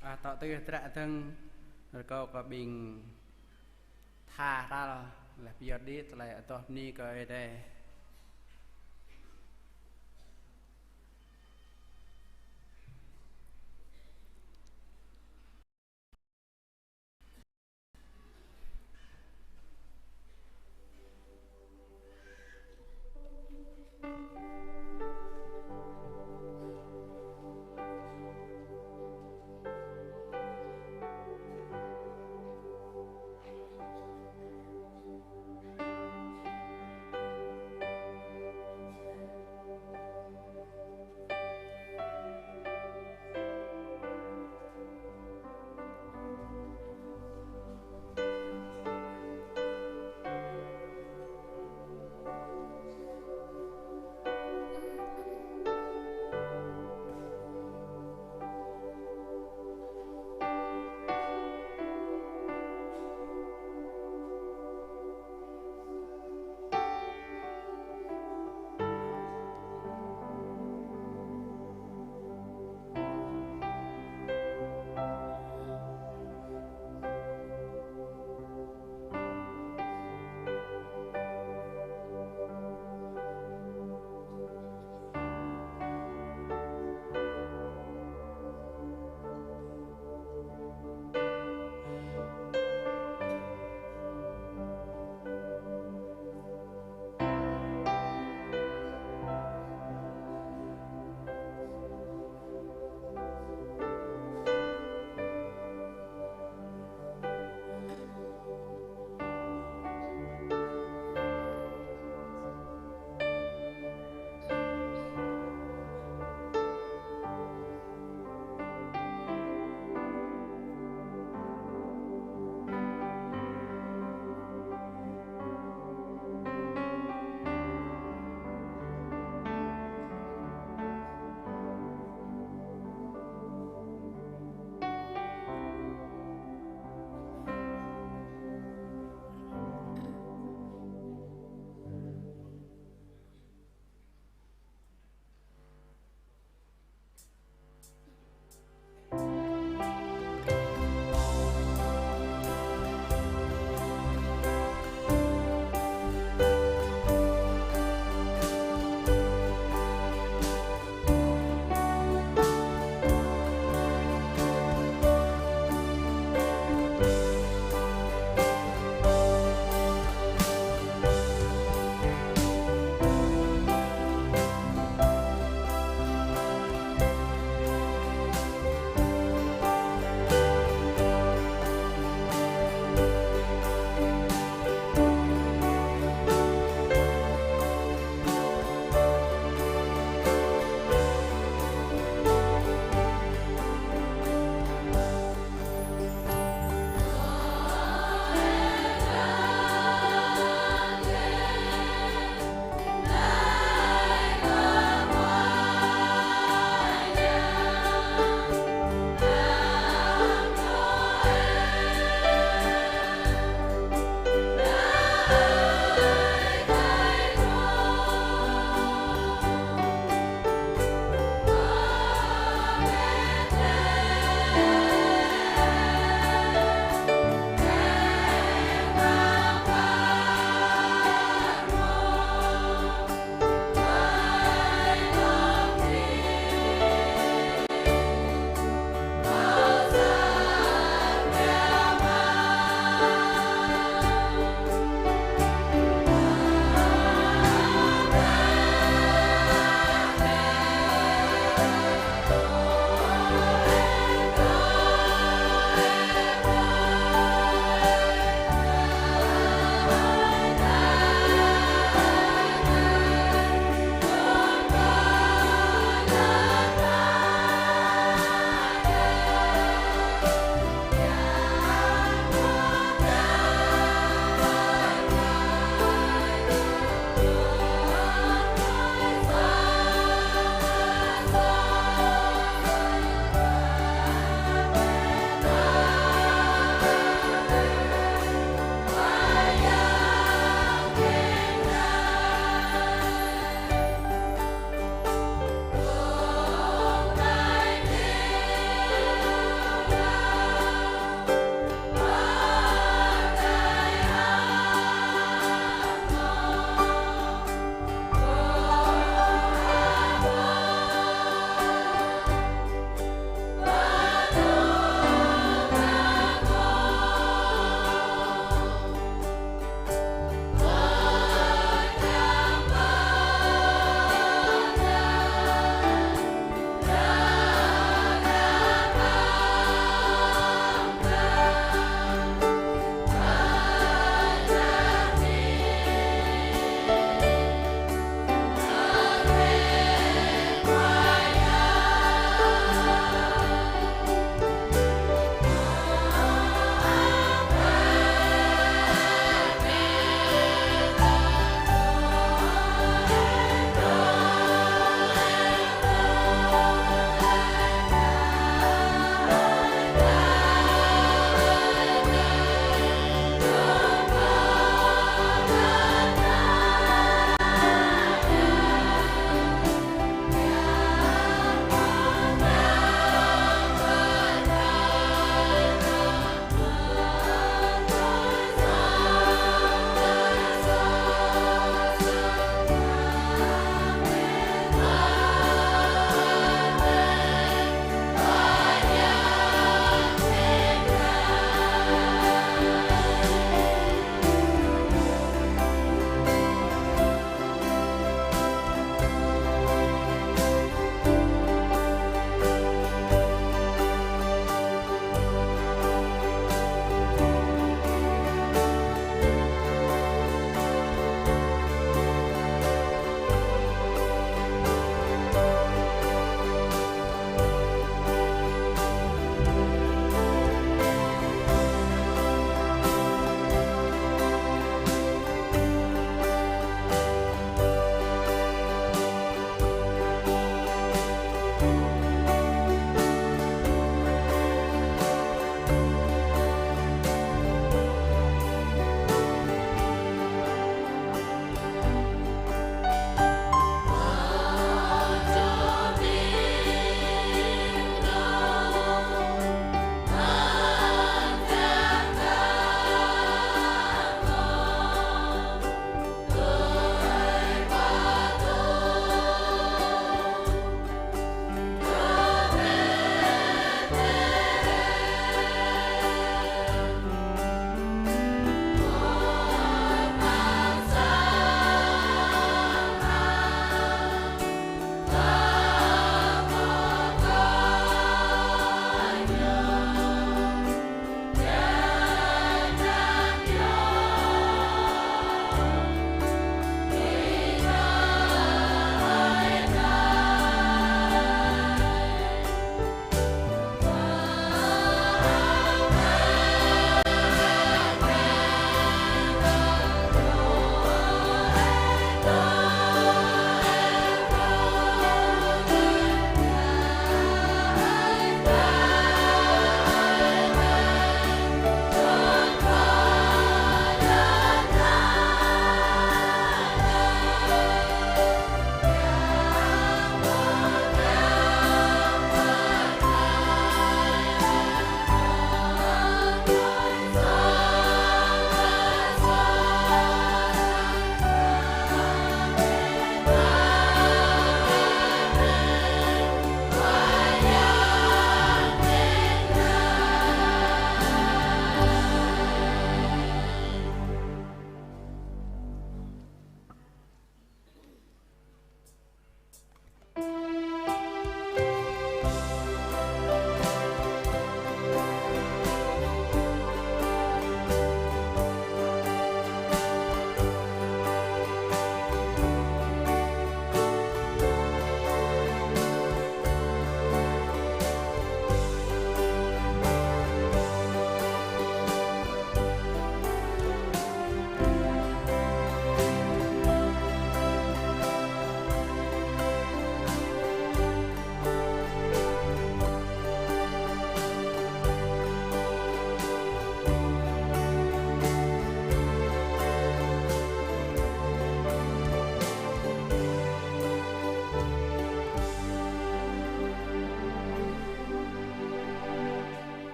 A, tŏ tui hơdră dơ̆ng, rơkâo kơ ƀing tha hral laih pơyơr đĭ tơlơi adoh bơni kơ Ơi Adai.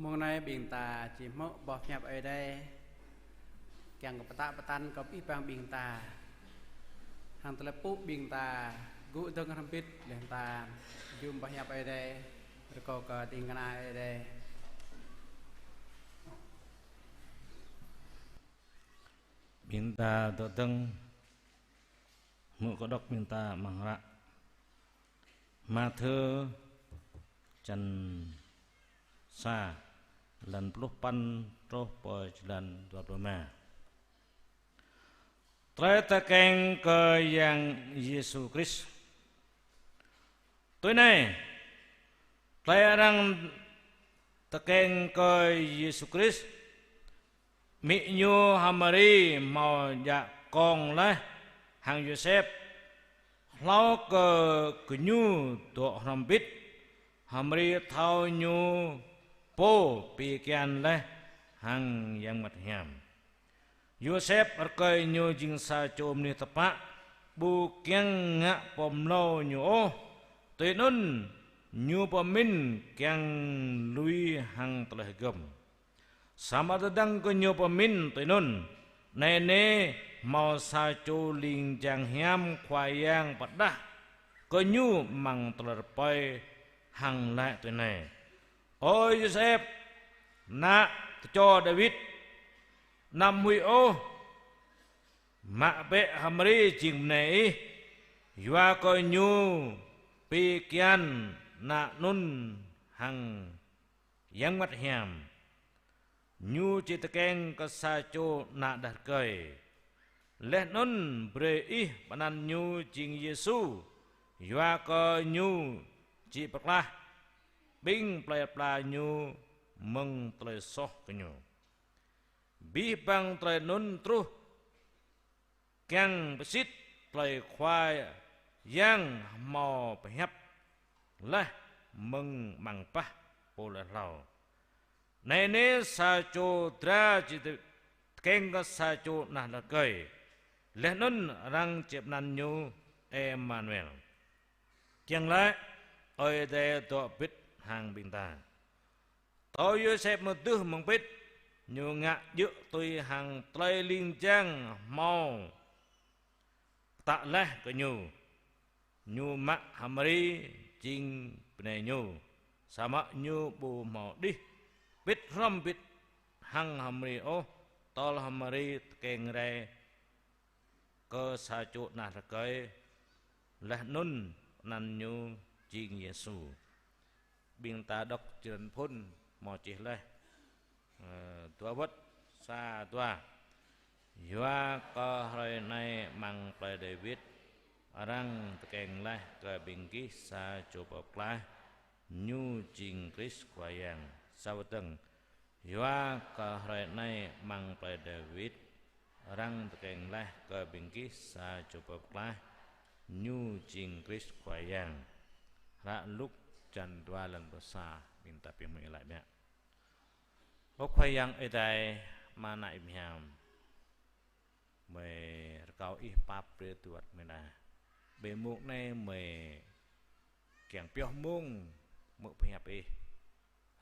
Mông anai ƀing ta či hmư̆ boh hiăp Ơi Adai, kiăng kơ pơtă pơtăn kơ abih bang ƀing ta. Hăng tơlơi pơpŭ ƀing ta gŭ dơ̆ng hrŏm hơbĭt, laih ta jum boh hiăp Ơi Adai, rơkâo kơ ding kơna Ơi Adai. Ƀing ta dŏ dơ̆ng, hmư̆ kâo đŏk ƀing ta amăng hră Mathiơ čăn sa, lan pluh păn truh pơ črăn dua pluh rơma. Tơlơi tơkeng kơ Yang Yêsu Krist. Tui anai, tơlơi arăng tơkeng kơ Yêsu Krist, amĭ ñu H'Mari hmâo djă kông laih hăng Yôsep, hlâo kơ gơñu dŏ hrŏm hơbĭt, H'Mari thâo ñu pô pi kian laih hăng Yang Bơngăt Hiam. Yôsep rơkơi ñu jing sa čô mơnuih tơpă, ƀu kiăng ngă pơmlâo ñu ôh. Tui anŭn, ñu pơmĭn kiăng lui hăng tơlơi hơgŏm. Samơ̆ tơdang kơ ñu pơmĭn tui anŭn, anai nê hmâo sa čô ling jang hiam Khua Yang pơrơđah kơ ñu amăng tơlơi rơpơi hăng laĭ tui anai: Ơ Yôsep, ană tơčô Dawid, anăm huĭ ôh mă bĕ H'Mari jing bơnai ih, yua kơ ñu pi kian ană anŭn hăng Yang Bơngăt Hiam. Ñu či tơkeng kơ sa čô ană đah rơkơi. Laih anŭn brơi ih pơanăn ñu jing Yêsu, yua kơ ñu či pơklaih ƀing plơi pla ñu mơ̆ng tơlơi soh gơñu. Abih bang tơlơi anŭn truh kiăng pơsĭt tơlơi Khua Yang hmâo pơhiăp laih mơ̆ng amăng bah pô laĭ hlâo: Anai nê sa čô dra či tơ-, tơkeng kơ sa čô ană đah rơkơi. Laih anŭn arăng či pơanăn ñu Emanuel. Kiăng laĭ, Ơi Adai dŏ hơbĭt hăng ƀing ta. Tơl Yôsep mơdưh mơ̆ng pĭt, ñu ngă djơ̆ tui hăng tơlơi ling jang hmâo pơtă laih kơ ñu. Ñu mă H'Mari jing bơnai ñu, samơ̆ ñu ƀu hmâo đih pĭt hrŏm hơbĭt hăng H'Mari ôh, tơl H'Mari tơkeng rai kơ sa čô ană rơkơi, laih anŭn pơanăn ñu jing Yêsu. Ƀing ta đŏk črăn phŭn hmâo čih laih, ơ, dua wơ̆t, sa dua. Yua kơ hrơi anai amăng plơi Dawid, arăng tơkeng laih kơ ƀing gih sa čô pô pơklaih, ñu jing Krist Khua Yang. Sa wơ̆t dơ̆ng, yua kơ hrơi anai amăng plơi Dawid, arăng tơkeng laih kơ ƀing gih sa čô pô pơklaih, ñu jing Krist Khua Yang. Hră Luk čăn dua lan pluh sa, ƀing ta pơmĭn laih biă. Ơ Khua Yang Ơi Adai, Ama ană hiam. Mơi rơkâo ih pap brơi tui wơ̆t mơi đa. Ƀơi mông anai mơi kiăng pioh mông hmư̆ pơhiăp ih.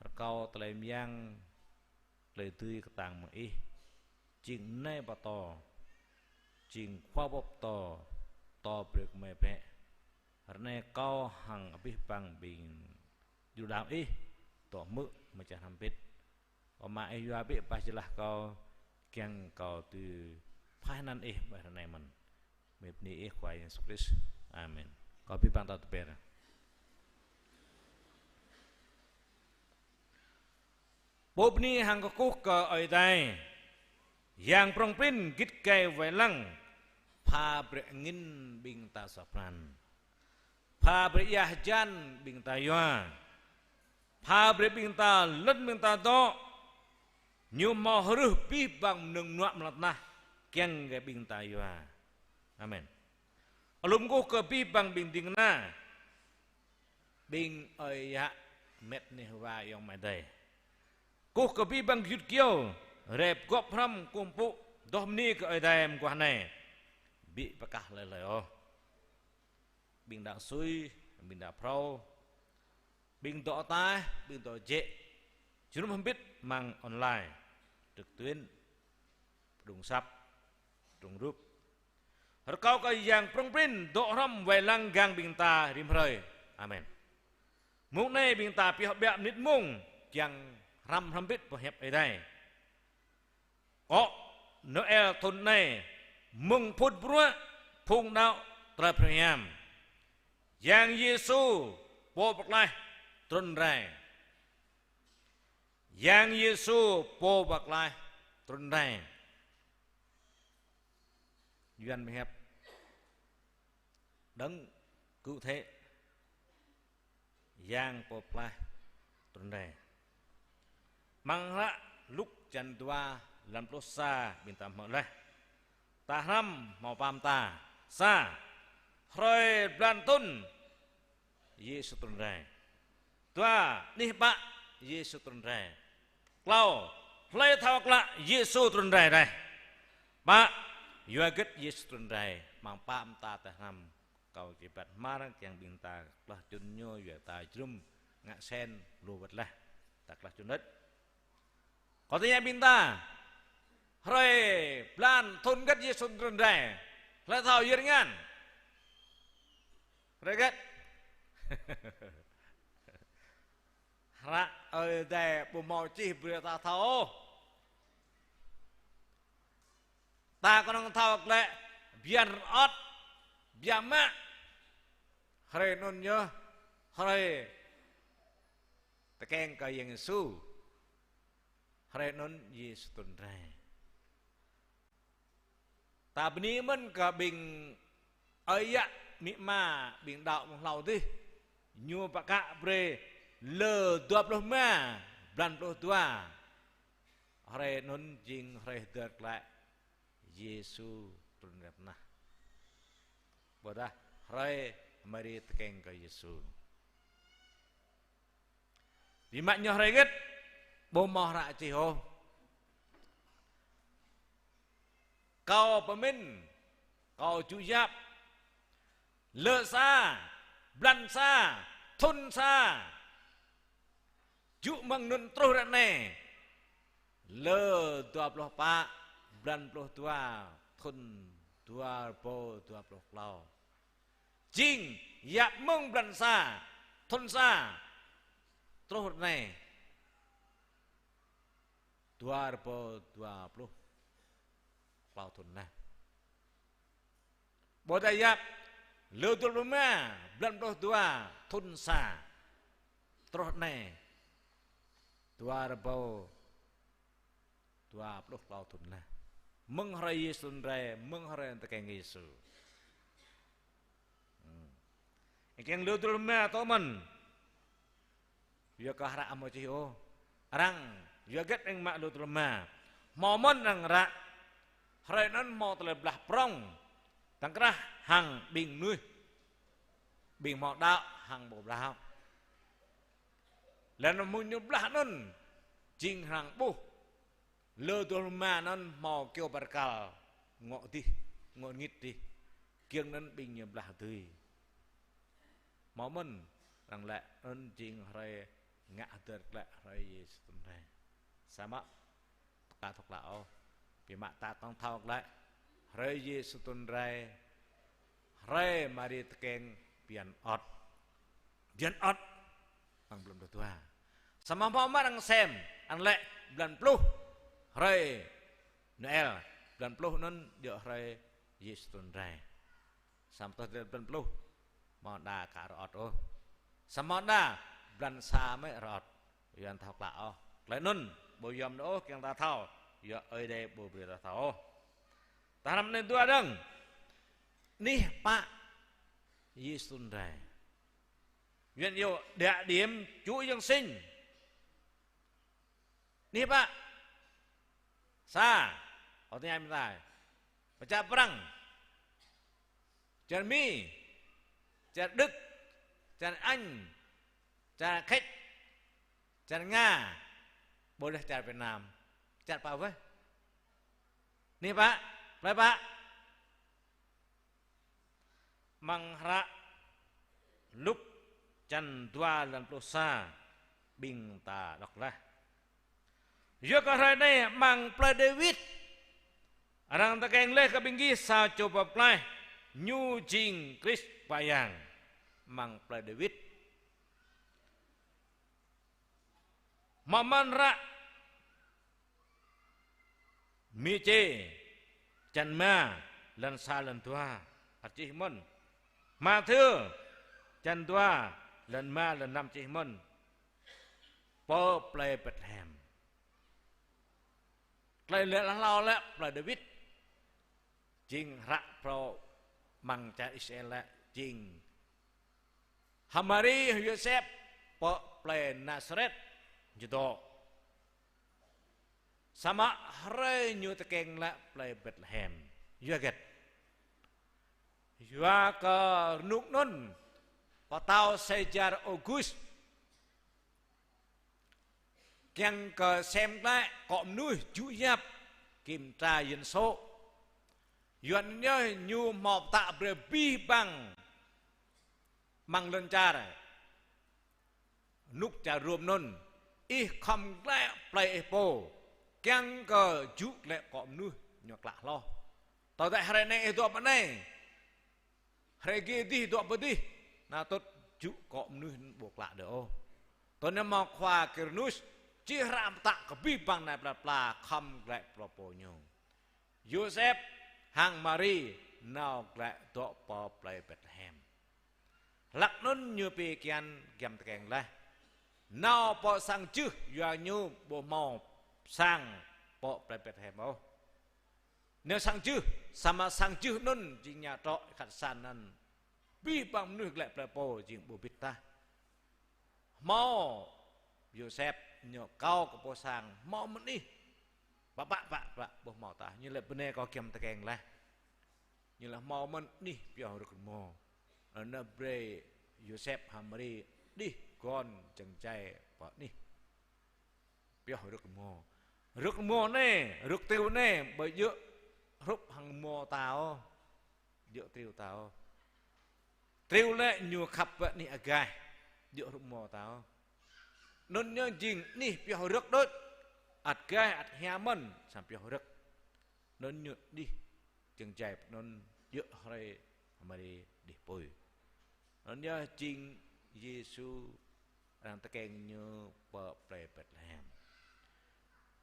Rơkâo tơlơi mơyang, tơlơi dưi kơtang mơ̆ng ih. Jing nai pơtô, jing khua pơtô, pơtô brơi kơ mơi bĕ. Ră anai kâo hăng abih bang ƀing djru đaŏ ih, dŏ hmư̆ mơ̆ng čar hrăm pĭt. Ơ Ama ih yua bĕ pah jơlah kâo, kiăng kâo tui pơhaih anăn ih ƀơi hrơi anai mơ̆n. Mơi bơni ih Khua Yêsu Krist. Amen. Kâo abih bang ta tơpĕr. Pô bơni hăng kơkuh kơ Ơi Adai, Yang prŏng prin git gai wai lăng, pha brơi angĭn ƀing ta suaih pran. Pha brơi ia hơjan ƀing ta yua. Pha brơi ƀing ta lŏn ƀing ta dŏ. Ñu hmâo hrih abih bang mơnơ̆ng mơnuă amăng lŏn tơnah kiăng kơ ƀing ta yua. Amen. Alum kơkuh kơ abih bang ƀing ding kơna, ƀing ơi yă, met neh wa ayŏng amai adơi. Kơkuh kơ abih bang gơyut gơyâo, rai pơgop hrŏm kơkuh pơpŭ, dŏ bơni kơ Ơi Adai mơguah anai. Ƀu pơkah hlơi hlơi ôh. Ƀing đaŏ sui, ƀing đaŏ phrâo, ƀing dŏ ataih, ƀing dŏ jĕ. Jơnum hơbĭt amăng online, trực tuyến, pơdrŏng asăp, pơdrŏng rup. Rơkâo kơ Yang prŏng prin dŏ hrŏm wai lăng gang ƀing ta rĭm hrơi. Amen. Mông anai ƀing ta pioh ƀiă mơnit mông kiăng hrăm hrŏm hơbĭt boh hiăp Ơi Adai. Akŏ Noel thŭn anai, mơ̆ng phŭt bruă phung đaŏ tơlơi pơhrăm hiam. Yang Yêsu Pô Pơklaih trŭn rai. Yang Yêsu Pô Pơklaih trŭn rai. Yuan mơhiăp đơ̆ng cụ thể Yang Pô Pơklaih trŭn rai. Amăng hră Luk čăn dua, lăm pluh sa, ƀing ta hmư̆ laih. Ta hrăm hmâo pă mơta. Sa, hrơi blan thŭn Yêsu trŭn rai. Dua, anih pă Yêsu trŭn rai. Klâo, hlơi thâo klă Yêsu trŭn rai laih. Pă, yua hơget Yêsu trŭn rai. Amăng pă mơta ta hrăm, kâo či pơhiăp hmar kiăng ƀing ta klah čŭn ñu, yua ta jrŭm ngă sen lu wơ̆t laih. Ta klah čŭn đôč. Kâo tơña ƀing ta, hrơi blan thŭn hơget Yêsu trŭn rai? Hlơi thâo yơr ngăn? Hrơi hơget? Hră Ơi Adai ƀu hmâo čih brơi ta thâo ôh. Ta kơnơ̆ng thâo glaĭ bơyan rơŏt, biă mă hrơi anŭn yơh hrơi tơkeng kơ Yang Yêsu. Hrơi anŭn Yêsu trŭn rai. Ta bơni mơ̆n kơ ƀing ơi yă amĭ ama ƀing đaŏ mơ̆ng hlâo adih. Ñu pơkă brơi lơ dua pluh rơma blan pluh dua. Hrơi anŭn jing hrơi hơdơr glaĭ Yêsu trŭn rai pơ anăp. Ƀôdah hrơi Mari tơkeng kơ Yêsu. Biă mă ñu hrơi hơget, ƀu hmâo hră čih ôh. Kâo pơmĭn, kâo jŭ yap, lơ sa, blan sa, thŭn sa, jŭ mơ̆ng anŭn truh ră anai, lơ dua pluh pă, blan pluh dua, thŭn dua rơbâo dua pluh klâo. Jing yap mơ̆ng blan sa, thŭn sa, truh ră anai, dua rơbâo dua pluh klâo thŭn laih. Ƀôdah yap lơ dua pluh rơma, blan pluh dua, thŭn sa, truh ră anai, dua rơbâo dua pluh klâo thŭn laih. Mơ̆ng hrơi Yêsu trŭn rai, mơ̆ng hrơi tơkeng Yêsu. Hmm. Ih kiăng lơ dua pluh rơma tŏ mơ̆n. Yua kơ hră hmâo čih ôh. Arăng, yua hơget arăng mă lơ dua pluh rơma? Hmâo mơ̆n arăng ră. Hrơi anŭn hmâo tơlơi blah prŏng. Tăng krah hăng ƀing mơnuih. Ƀing hmâo đaŏ hăng ƀu blah. Laih anŭn mơ̆ng ñu blah anŭn, jing hrăng ƀuh. Lơ dua pluh rơma anŭn hmâo kyâo bơrkal ngŏ adih, ngŏ rơngit adih. Giŏng anŭn ƀing ñu blah dưi. Hmâo mơ̆n arăng laĭ anŭn jing hrơi ngă hơdơr glaĭ hrơi Yêsu trŭn rai. Samơ̆ ta aka thâo klă ôh. Biă mă ta kơnơ̆ng thâo glaĭ hrơi Yêsu trŭn rai, hrơi Mari tơkeng bơyan rơŏt. Bơyan rơŏt amăng blan pluh dua. Samơ̆ hmâo mơ̆n arăng sem, arăng laĭ blan pluh hrơi Noel, blan pluh anŭn djơ̆ hrơi Yêsu trŭn rai. Samơ̆ tơl blan pluh, hmâo đa aka rơŏt ôh. Samơ̆ đa blan sa mơ̆ rơŏt. Yua anŭn thâo klă ôh. Tơlơi anŭn ƀu yom ôh kiăng ta thâo. Yua Ơi Adai ƀu brơi ta thâo ôh. Ta hrăm anai dua dơ̆ng. Anih pă Yêsu trŭn rai. Yua anŭn yơh địa điểm Chúa Giáng sinh. Anih pă? Sa, kâo tơña ƀing ta. Pơ čar Prăng, čar Mi, čar Đức, čar Anh, čar Khĕč, čar Nga, ƀôdah čar Việt Nam, čar pă wơh? Anih pă? Plơi pă? Amăng hră Luk čăn dua lăm pluh sa, ƀing ta đŏk laih. Yua kơ hrơi anai amăng plơi Dawid, arăng tơkeng laih kơ ƀing gih sa čô pô pơklaih, ñu jing Krist Khua Yang. Amăng plơi Dawid. Hmâo mơ̆n hră Môsê, čăn rơma, lăn sa, lăn dua, ăt čih mơ̆n. Mathiơ, čăn dua, lăn rơma, lăn năm čih mơ̆n. Pơ plơi Betlehem. Tơlơi lĕ hlâo lĕ plơi Dawid. Jing hră phrâo amăng čar Israel lĕ jing H'Mari Yôsep pơ plơi Nasaret ñu dŏ. Samơ̆ hrơi ñu tơkeng lĕ plơi Betlehem. Yua hơget? Yua kơ rơnŭk anŭn pơtao Sêsar Ôgust kiăng kơ sem glaĭ akŏ mơnuih jŭ yap kiểm tra dân số. Yua anŭn yơh ñu hmâo pơtă brơi abih bang amăng lŏn čar. Rơnŭk čar Rôm anŭn, ih khŏm glaĭ plơi ih pô, kiăng kơ jŭ glaĭ akŏ mơnuih ñu klă hloh. Tơdah hrơi anai ih dŏ pơ anai, hrơi gih dih dŏ pơ dih, anŭn tŭt jŭ akŏ mơnuih ƀu klă đơi ôh. Tui anŭn hmâo khua Kirinus, čih hră pơtă kơ abih bang nai pla pla khŏm glaĭ plơi pô ñu. Yôsep hăng Mari nao glaĭ dŏ pơ plơi Betlehem. Hlăk anŭn ñu pi kian giăm tơkeng laih. Nao pơ sang jưh yua ñu ƀu hmâo sang pơ plơi Betlehem ôh. Nao sang jưh, samơ̆ sang jưh anŭn jing ñu trŏ khăt san anŭn. Abih bang mơnuih glaĭ plơi pô jing ƀu bĭt tah. Hmâo Yôsep ñu akâo kơ pô sang, hmâo mơ̆n anih. Pă, pă, pă, pă, ƀu hmâo tah. Ñu laĭ bơnai kâo giăm tơkeng laih. Ñu laĭ hmâo mơ̆n anih pioh rơ̆k rơmô. Anŭn brơi Yôsep hăng Mari đih gơ̆n jơ̆ng jai pơ anih. Pioh rơ̆k rơmô. Rơ̆k rơmô anai, rơ̆k triu anai, ƀu djơ̆ hrup hăng rơmô ta ôh. Djơ̆ triu ta ôh. Triu lĕ ñu khăp pơ anih agaih, djơ̆ hrup rơmô ta ôh. Anŭn ñu jing anih pioh rơ̆k đôč, ăt gaih, ăt hia mơ̆n, samơ̆ pioh rơ̆k. Anŭn ñu đih jơ̆ng jai pơ anŭn djơ̆ hrơi Mari đih apui. Anŭn yơh jing Yêsu arăng tơkeng ñu pơ plơi Betlehem.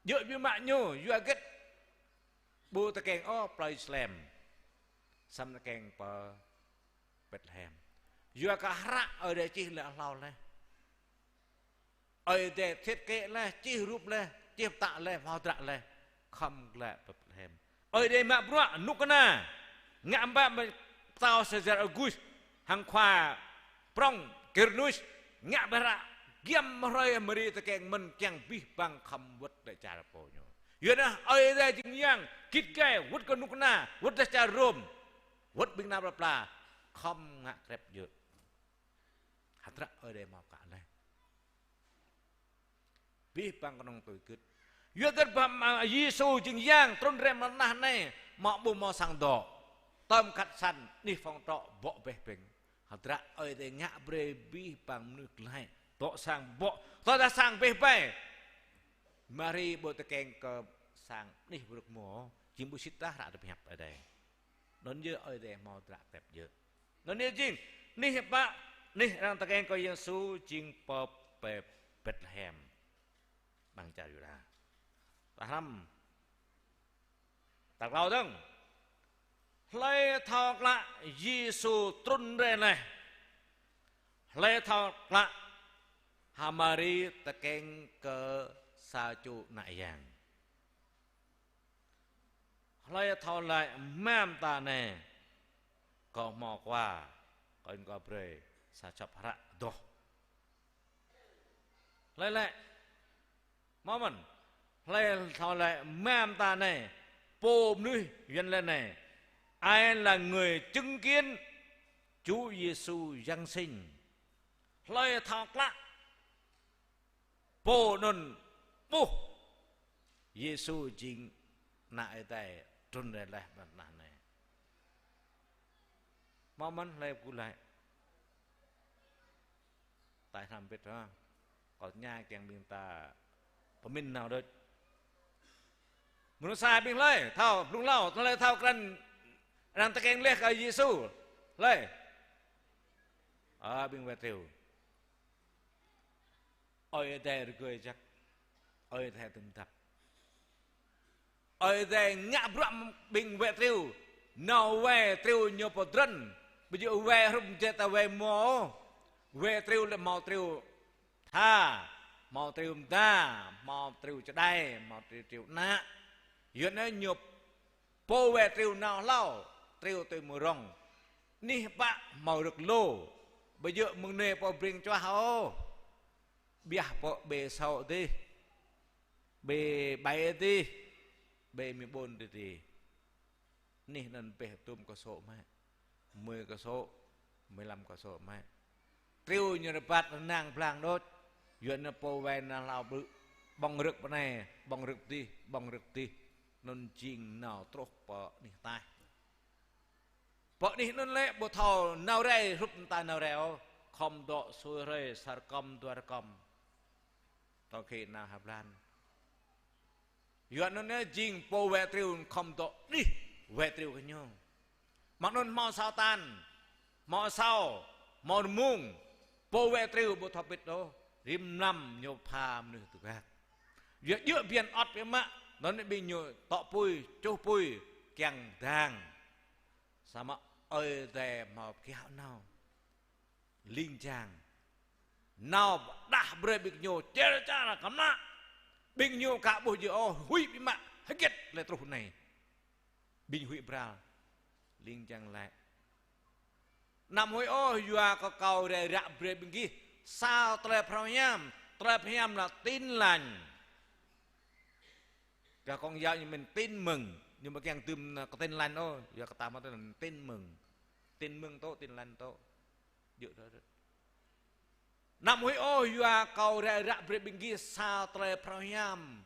Djơ̆ biă mă ñu, yua hơget ƀu tơkeng ôh plơi Salem, samơ̆ tơkeng pơ Betlehem. Yua kơ hră Ơi Adai čih lĕ hlâo laih. Ơi Adai thiết kế laih, čih rup laih, čih pơtă laih, hmâo hơdră laih, khŏm glaĭ pơ Betlehem. Ơi Adai mă bruă rơnŭk kơna, ngă ƀă pơtao Sêsar Ôgust, hăng khua prŏng Kirinus, ngă ƀă hră giăm hrơi Mari tơkeng mơ̆n kiăng abih bang khŏm wơ̆t glaĭ čar pô ñu. Yua anŭn Ơi Adai jing yang git gai wơ̆t kơ rơnŭk kơna, wơ̆t dêh čar Rôm, wơ̆t ƀing nai pla pla, khŏm ngă krep djơ̆. Hơdră Ơi Adai hmâo klă laih. Abih bang kơnơ̆ng tui gưt. Yua hơget ƀă mă Yêsu jing yang trŭn rai mơ̆ng tơnah anai, mă ƀu hmâo sang dŏ. Tơm khăt san, anih phŏng trŏ, bŏ bĕh bĕng. Hơdră Ơi Adai ngă brơi abih bang mơnuih glaĭ dŏ sang bŏ. Tơdah sang bĕh ƀai. Mari ƀu tơkeng kơ sang anih ƀu rơ̆k rơmô, jing ƀu sĭt tah hră tơpă hiăp Ơi Adai. Anŭn yơh Ơi Adai hmâo hơdră krep djơ̆. Anŭn yơh jing, anih pă, anih arăng tơkeng kơ Yêsu jing pơ, pơ Betlehem, amăng čar Yuđa. Ta hrăm, ta klâo dơ̆ng. Hlơi thâo klă Yêsu trŭn rai laih. Hlơi thâo klă H'Mari tơkeng kơ sa čô ană yang. Hlơi thâo laĭ mơta mơta anai, kâo hmâo khua, kâo in kâo brơi sa čŏp hră adoh. Hlơi laĭ, hmâo mơ̆n, hlơi thâo laĭ mơta mơta anai, pô mơnuih Yuan laĭ anai, ai là người chứng kiến Chúa Giêsu giáng sinh. Hlơi thâo klă, pô anŭn ƀuh Yêsu jing Ană Ơi Adai trŭn rai laih amăng tơnah anai. Hmâo mơ̆n hlơi gŭ laĭ. Tai hrăm bĭt hă. Kâo tơña kiăng ƀing ta pơmĭn nao đôč. Mơnuih sa ƀing hlơi thâo, blung hlâo, hlơi thâo krăn arăng tơkeng laih kơ Yêsu. Hlơi? Ơ, ƀing wai triu. Ơi Adai rơgơi jăk. Ơi Adai tơm dăp. Ơi Adai ngă bruă ƀing wai triu. Nao wai triu ñu pơdrŏn. Ƀu djơ̆ wai hrup mơ̆ng ta wai mơ̆. Wai triu lĕ hmâo triu tha, hmâo triu mơda, hmâo triu čơđai, hmâo triu, triu ană. Yua anŭn ñu pô wai triu nao hlâo, triu tui mơ̆ng rŏng. Anih pă hmâo rơ̆k lu, ƀu djơ̆ mơ̆ng anai pô bring čuah ôh. Biă pô bê sô dih, bê bai dih, bê mi ƀôn dih dih. Anih anŭn pĕh tôm kơsô̆ mă. Mười kơsô̆, mười lăm kơsô̆ mă. Triu ñu rơbat rơnang blang đôč. Yua anŭn pô wai nao hlâo ƀrư̆. Ƀơ̆ng rơ̆k pơ anai, ƀơ̆ng rơ̆k dih, ƀơ̆ng rơ̆k dih. Anŭn jing nao truh pơ anih ataih. Pơ anih anŭn lĕ ƀu thâo nao rai hrup mơta nao rai ôh. Khŏm dŏ sui hrơi sa rơkŏm dua rơkŏm. Tŏ khĭ nao ha blan. Yua anŭn yơh jing pô wai triu khŏm dŏ đih wai triu kơ ñu. Mơ̆ng anŭn hmâo Satan, hmâo asâo, hmâo rơmung, pô wai triu ƀu thâo pĭt ôh, rĭm mlam ñu pha mơnuih tơgak. Yua djơ̆ bơyan ăt biă mă, anŭn ƀing ñu tŏ apui, čuh apui, kiăng dang. Samơ̆ Ơi Adai hmâo pơkiaŏ nao. Ling jang. Nao pơđah brơi ƀing ñu, čer čar kơmlă. Ƀing ñu ka ƀuh djơ̆ ôh, huĭ biă mă, hơget lĕ truh anai. Ƀing huĭ bral. Ling jang laĭ: Anăm huĭ ôh, yua kơ kâo rai ră brơi ƀing gih sa tơlơi phrâo hiam, tơlơi phrâo hiam lĕ Tin Lành. Kơ Công giáo ñu mĭn Tin Mừng, ñu ƀu kiăng dưm kơ Tin Lành ôh, yua kơ ta hmâo Tin Lành, Tin Mừng. Tin Mừng tŏ, Tin Lành tŏ. Djơ̆ tŏ. Anăm huĭ ôh, yua kâo rai ră brơi ƀing gih sa tơlơi phrâo hiam.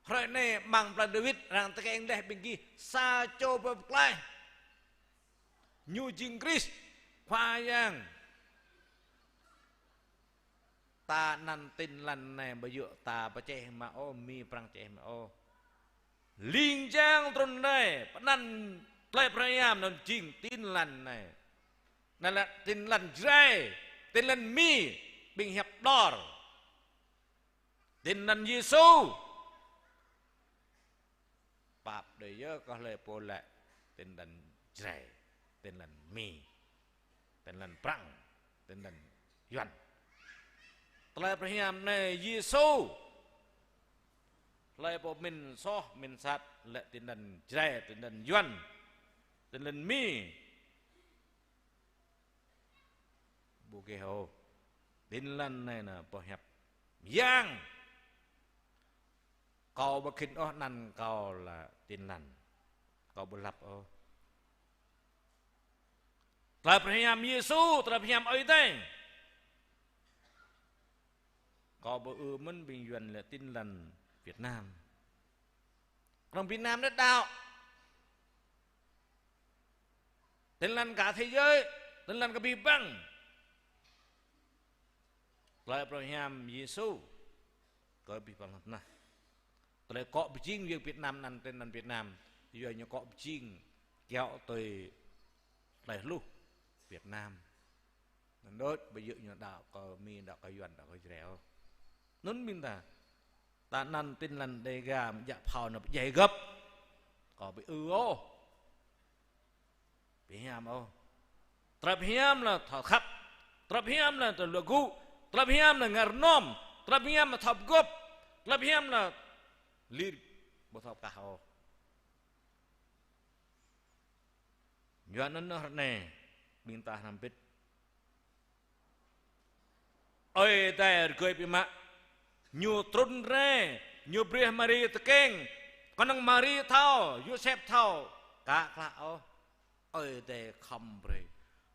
Hrơi anai amăng plơi Dawid arăng tơkeng laih ƀing gih sa čô pô pơklaih. Ñu jing Krist, Khua Yang. Ta anăn Tin Lành anai ƀu djơ̆ ta pơčeh mă ôh, Mi Prăng čeh mă ôh. Ling jang trŭn anai, pơanăn tơlơi phrâo hiam anŭn jing Tin Lành anai. Anai lĕ Tin Lành Jrai, Tin Lành Mi, ƀing hiăp đor. Tin Lành Yêsu. Pap đơi yơh kơ hlơi pô laĭ Tin Lành Jrai, Tin Lành Mi, Tin Lành Prăng, Tin Lành Yuan. Tơlơi phrâo hiam anai Yêsu. Hlơi pô mĭn soh, mĭn sat, laĭ Tin Lành Jrai, Tin Lành Yuan, Tin Lành Mi. Ƀu gêh ôh. Tin Lành anai nă pơhiăp Yang. Kâo ƀu khĭn ôh anăn kâo lĕ Tin Lành. Kâo ƀu lăp ôh. Tơlơi pơhiam Yêsu, tơlơi pơhiam Ơi Adai. Kâo ƀu ư mơ̆n ƀing Yuan lĕ Tin Lành Việt Nam. Kơnơ̆ng Việt Nam đôč đaŏ. Tin Lành cả thế giới, Tin Lành kơ abih bang. Tơlơi pơhiam Yêsu kơ abih bang lŏn tơnah. Tơlơi akŏ pơjing Việt Nam anăn Tin Lành Việt Nam. Yua ñu akŏ pơjing kiaŏ tui tơlơi hluh Việt Nam. Anŭn đôč, ƀu djơ̆ ñu đaŏ kơ Mi, đaŏ kơ Yuan, đaŏ kơ Jrai ôh. Anŭn ƀing ta. Ta anăn Tin Lành Đêga mơ̆ djă phao anŭn pơdjai gơ̆p. Kâo ƀu ư ôh. Pơhiam ôh. Tơlơi pơhiam lĕ thâo khăp. Tơlơi pơhiam lĕ tơlơi luă gŭ. Tơlơi pơhiam lĕ ngă rơnŏm. Tơlơi pơhiam lĕ thâo pơgop. Tơlơi pơhiam lĕ lir ƀu thâo pơkah ôh. Yua anŭn hrơi anai, ƀing ta hrăm bĭt. Ơi Adai rơgơi biă mă. Ñu trŭn rai, ñu brơi Mari tơkeng. Kơnơ̆ng Mari thâo, Yôsep thâo, ka klă ôh. Ơi Adai khŏm brơi.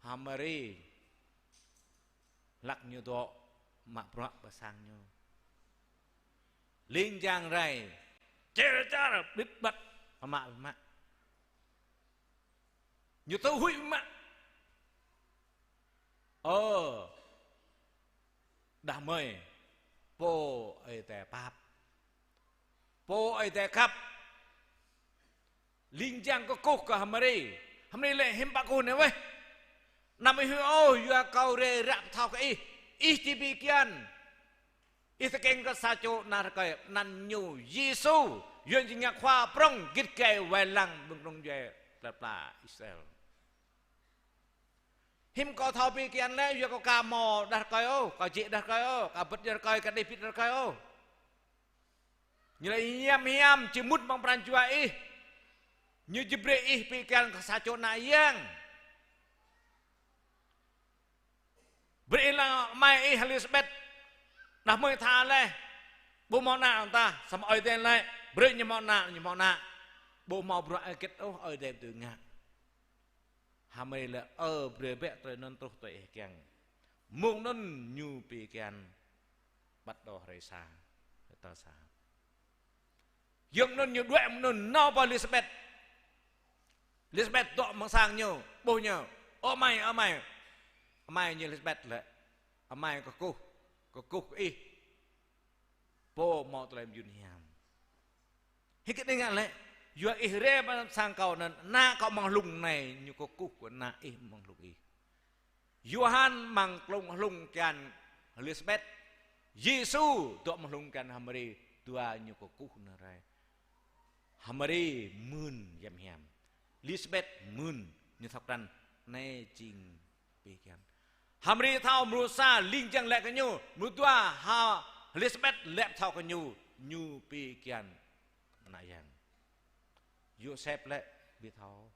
Hăng Mari hlăk ñu dŏ mă bruă pơ sang ñu. Ling jang rai, čer čar, bĭt băt, kơmă biă mă. Ñu tŭ huĭ biă mă. Ơ, đah mơi, pô Ơi Adai pap. Pô Ơi Adai khăp. Ling jang kơkuh kơ H'Mari. H'Mari laĭ: Hiư̆m pă kơkuh anai weh? Anăm ih huĭ ôh, yua kâo rai ră pơthâo kơ ih. Ih či pi kian. Ih tơkeng kơ sa čô ană rơkơi, anăn ñu Yêsu, Yuan jing ngă khua prŏng git gai wai lăng ƀing prŏng djuai plơi pla Israel. Hiư̆m kâo thâo pi kian lĕ, yua kâo aka hmâo đah rơkơi ôh, kâo jĕ đah rơkơi ôh, aka bĭt đah rơkơi, aka đih bĭt đah rơkơi ôh. Ñu laĭ: Hiam hiam či mŭt amăng pran jua ih. Ñu či brơi ih pi kian kơ sa čô ană yang. Brơi ih lăng amai ih Êlisabet. Đah mơi tha laih. Ƀu hmâo ană ôh tah, samơ̆ Ơi Adai laĭ brơi ñu hmâo ană, ñu hmâo ană. Ƀu hmâo bruă hơget ôh Ơi Adai ƀu dưi ngă. H'Mari laĭ: Ơ, brơi bĕ tơlơi anŭn truh tui ih kiăng. Mông anŭn ñu pi kian. Bắt đầu hrơi sa, hrơi tal sa. Giŏng anŭn ñu đuaĭ mơ̆ng anŭn nao pơ Êlisabet. Êlisabet dŏ amăng sang ñu, ƀuh ñu. Ơ amai, ơ amai. Amai ñu Êlisabet laĭ: Amai kơkuh, kơkuh kơ ih. Pô hmâo tơlơi mơyun hiam. Hơget anai ngă lĕ? Yua ih rai pơ sang kâo anŭn, ană kâo amăng hlung anai, ñu kơkuh kơ ană ih amăng hlung ih. Yôhan amăng hlung, hlung kian Êlisabet. Yêsu dŏ amăng hlung kian H'Mari, dua ñu kơkuh anŭn rai. H'Mari mưn hiam hiam. Êlisabet mưn, ñu thâo krăn, anai jing pi kian. H'Mari thâo mrô sa ling jang laĭ kơ ñu, mrô dua ha Êlisabet laĭ pơthâo kơ ñu, ñu pi kian ană yang. Yôsep laĭ: Ƀu thâo.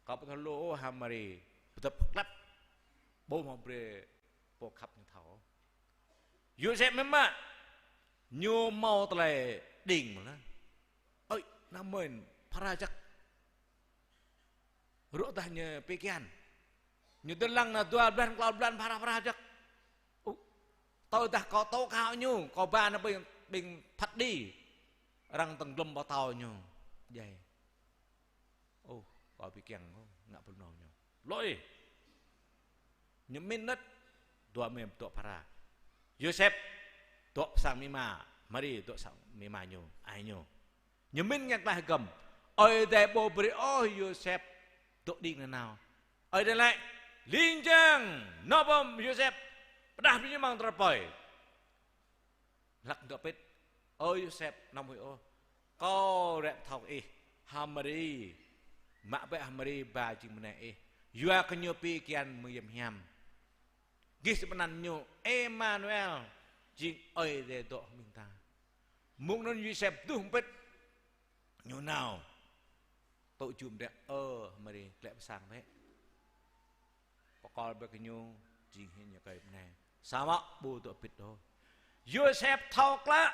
Kâo ƀu thâo lu ôh H'Mari, ƀu thâo pơklăp, ƀu hmâo brơi pô khăp ñu thâo. Yôsep mơ̆n mă, ñu hmâo tơlơi đing mơ̆n. Ơi, anăm mơ̆n, phara jăk. Rŏ dah ñu pi kian. Ñu dơ̆ng lăng anai dua blan, klâo blan, phara, phara jăk. Ơ, tơdah kâo tŏ kơ ñu, kâo ba anai ƀing, ƀing phat đĭ. Arăng tơ̆ng glŏm ƀu thâo ñu. Djai. Ơ, kâo pi kiăng, ơ, ngă pơnong ñu. Lơi. Ñu mĭn nơ̆t, dua mơ̆n dŏ phara. Yôsep dŏ sang amĭ ama, H'Mari dŏ sang amĭ ama ñu, ai ñu. Ñu mĭn ngă tơlơi hơgŏm. Ơi Adai ƀu brơi ôh Yôsep dŏ đing nanao. Ơi Adai laĭ: Ling jang, nao pơ Yôsep, pơdah brơi ñu amăng tơlơi rơpơi. Hlăk dŏ pĭt: Ơ Yôsep, anăm huĭ ôh. Kâo rai pơthâo kơ ih, H'Mari. Mă bĕ H'Mari ba jing mơnai ih. Yua kơ ñu pi kian mơyem hiam. Gih sĭ pơanăn ñu Êmanuel, jing Ơi Adai dŏ hăng ƀing ta. Mông anŭn Yôsep duh pĭt, ñu nao. Tŭ jum đĕ, ơ H'Mari, glaĭ pơ sang bĕ. Pơkŏl bĕ kơ ñu, jing hĭ ñu kơi bơnai. Samơ̆ ƀu dŏ pĭt ôh. Yôsep thâo klă.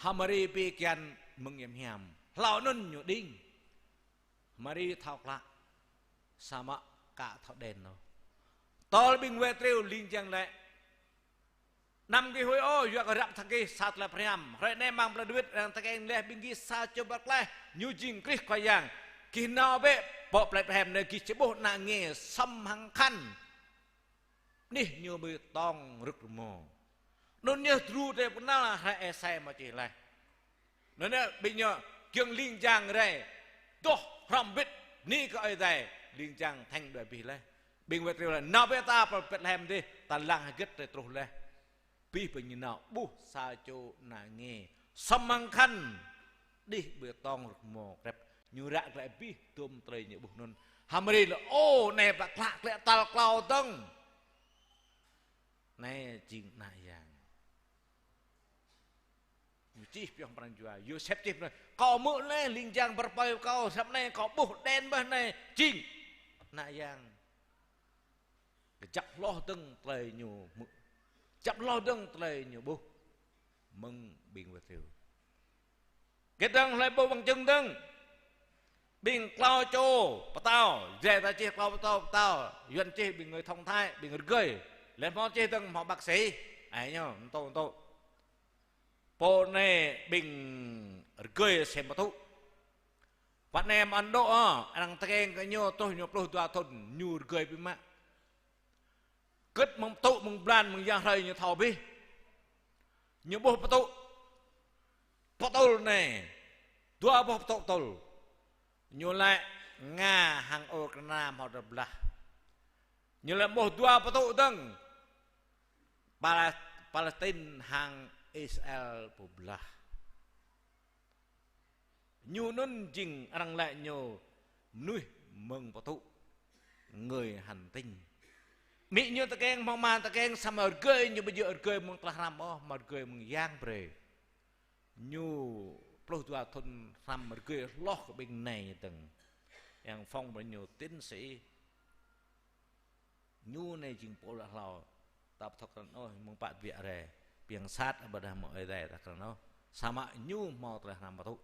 H'Mari pi kian mơyem hiam. Hlâo anŭn ñu đing. H'Mari thâo klă. Samơ̆ aka thâo đen ôh. Tơl ƀing wai triu ling jang laĭ: Anăm gih huĭ ôh, yua kơ ră pơthâo gih sa tơlơi pơhrăm. Hrơi anai amăng plơi Dawid arăng tơkeng laih ƀing gih sa čô pơklaih, ñu jing Krist Khua Yang. Gih nao bĕ pơ Betlehem anai, gih či ƀuh ană nge sŏm hăng khăn. Anih ñu ƀơi tong rơ̆k rơmô. Anŭn yơh djru tơlơi pơkơnăl hrơi Êsai hmâo čih laih. Anŭn yơh ƀing ñu kiăng ling jang rai. Dŏ hrŏm wĭt bơni kơ Ơi Adai, ling jang thĕng đuaĭ abih laih. Ƀing wai triu laĭ: Nao bĕ ta pơ Betlehem dih, ta lăng hơget tơlơi truh laih. Abih bang ñu nao ƀuh sa čô ană nge sŏm hăng khăn, đih ƀơi tong rơ̆k rơmô krep. Ñu ră glaĭ abih dôm tơlơi ñu ƀuh anŭn. H'Mari laĭ: Ơ, anai pơklă glaĭ tal klâo dơ̆ng. Anai jing ană yang. Ñu čih pioh pran jua, Yôsep čih pran: Kâo hmư̆ laih ling jang pơrơpơi kâo, samơ̆ anai kâo ƀuh đen ƀơi anai, jing ană yang. Kơjăp hloh dơ̆ng tơlơi ñu hmư̆. Kơjăp hloh dơ̆ng tơlơi ñu ƀuh. Mơ̆ng ƀing wai triu. Kơ dơ̆ng hlơi ƀuh bằng chứng dơ̆ng. Ƀing klâo čô pơtao, Jrai ta čih klâo čô pơtao, Yuan čih ƀing người thông thái, ƀing rơgơi. Laih hmâo čih dơ̆ng hmâo bác sĩ. Ai ñu, ntô, ntô. Pô anai ƀing rơgơi sem pơtŭ. Pơ anai mơ̆n dŏ, ơ, arăng tơkeng kơ ñu truh ñu pluh dua thŭn, ñu rơgơi biă mă. Gĭt mơ̆ng pơtŭ, mơ̆ng blan, mơ̆ng yang hrơi ñu thâo abih. Ñu ƀuh pơtŭ. Pơtŭl anai. Dua boh pơtŭ tơl. Ñu laĭ Nga hăng Ukraina hmâo tơblah. Ñu laĭ ƀuh dua pơtŭ dơ̆ng. Pala-, Palestin hăng Israel pơblah. Ñu anŭn jing arăng laĭ ñu mơnuih mơ̆ng pơtŭ, người hành tinh. Amĭ ñu tơkeng hmâo ama tơkeng, samơ̆ rơgơi ñu ƀu djơ̆ rơgơi mơ̆ng tơlơi hrăm ôh, mă rơgơi mơ̆ng yang brơi. Ñu pluh dua thŭn hrăm rơgơi hloh kơ ƀing anai dơ̆ng. Yang phong brơi ñu tiến sĩ. Ñu anai jing pô laĭ hlâo. Ta ƀu thâo krăn ôh, mơ̆ng pă biă rai. Biă sat ƀôdah mơ̆ ơi adai ta krăn ôh. Samơ̆ ñu hmâo tơlơi hrăm pơtŭ.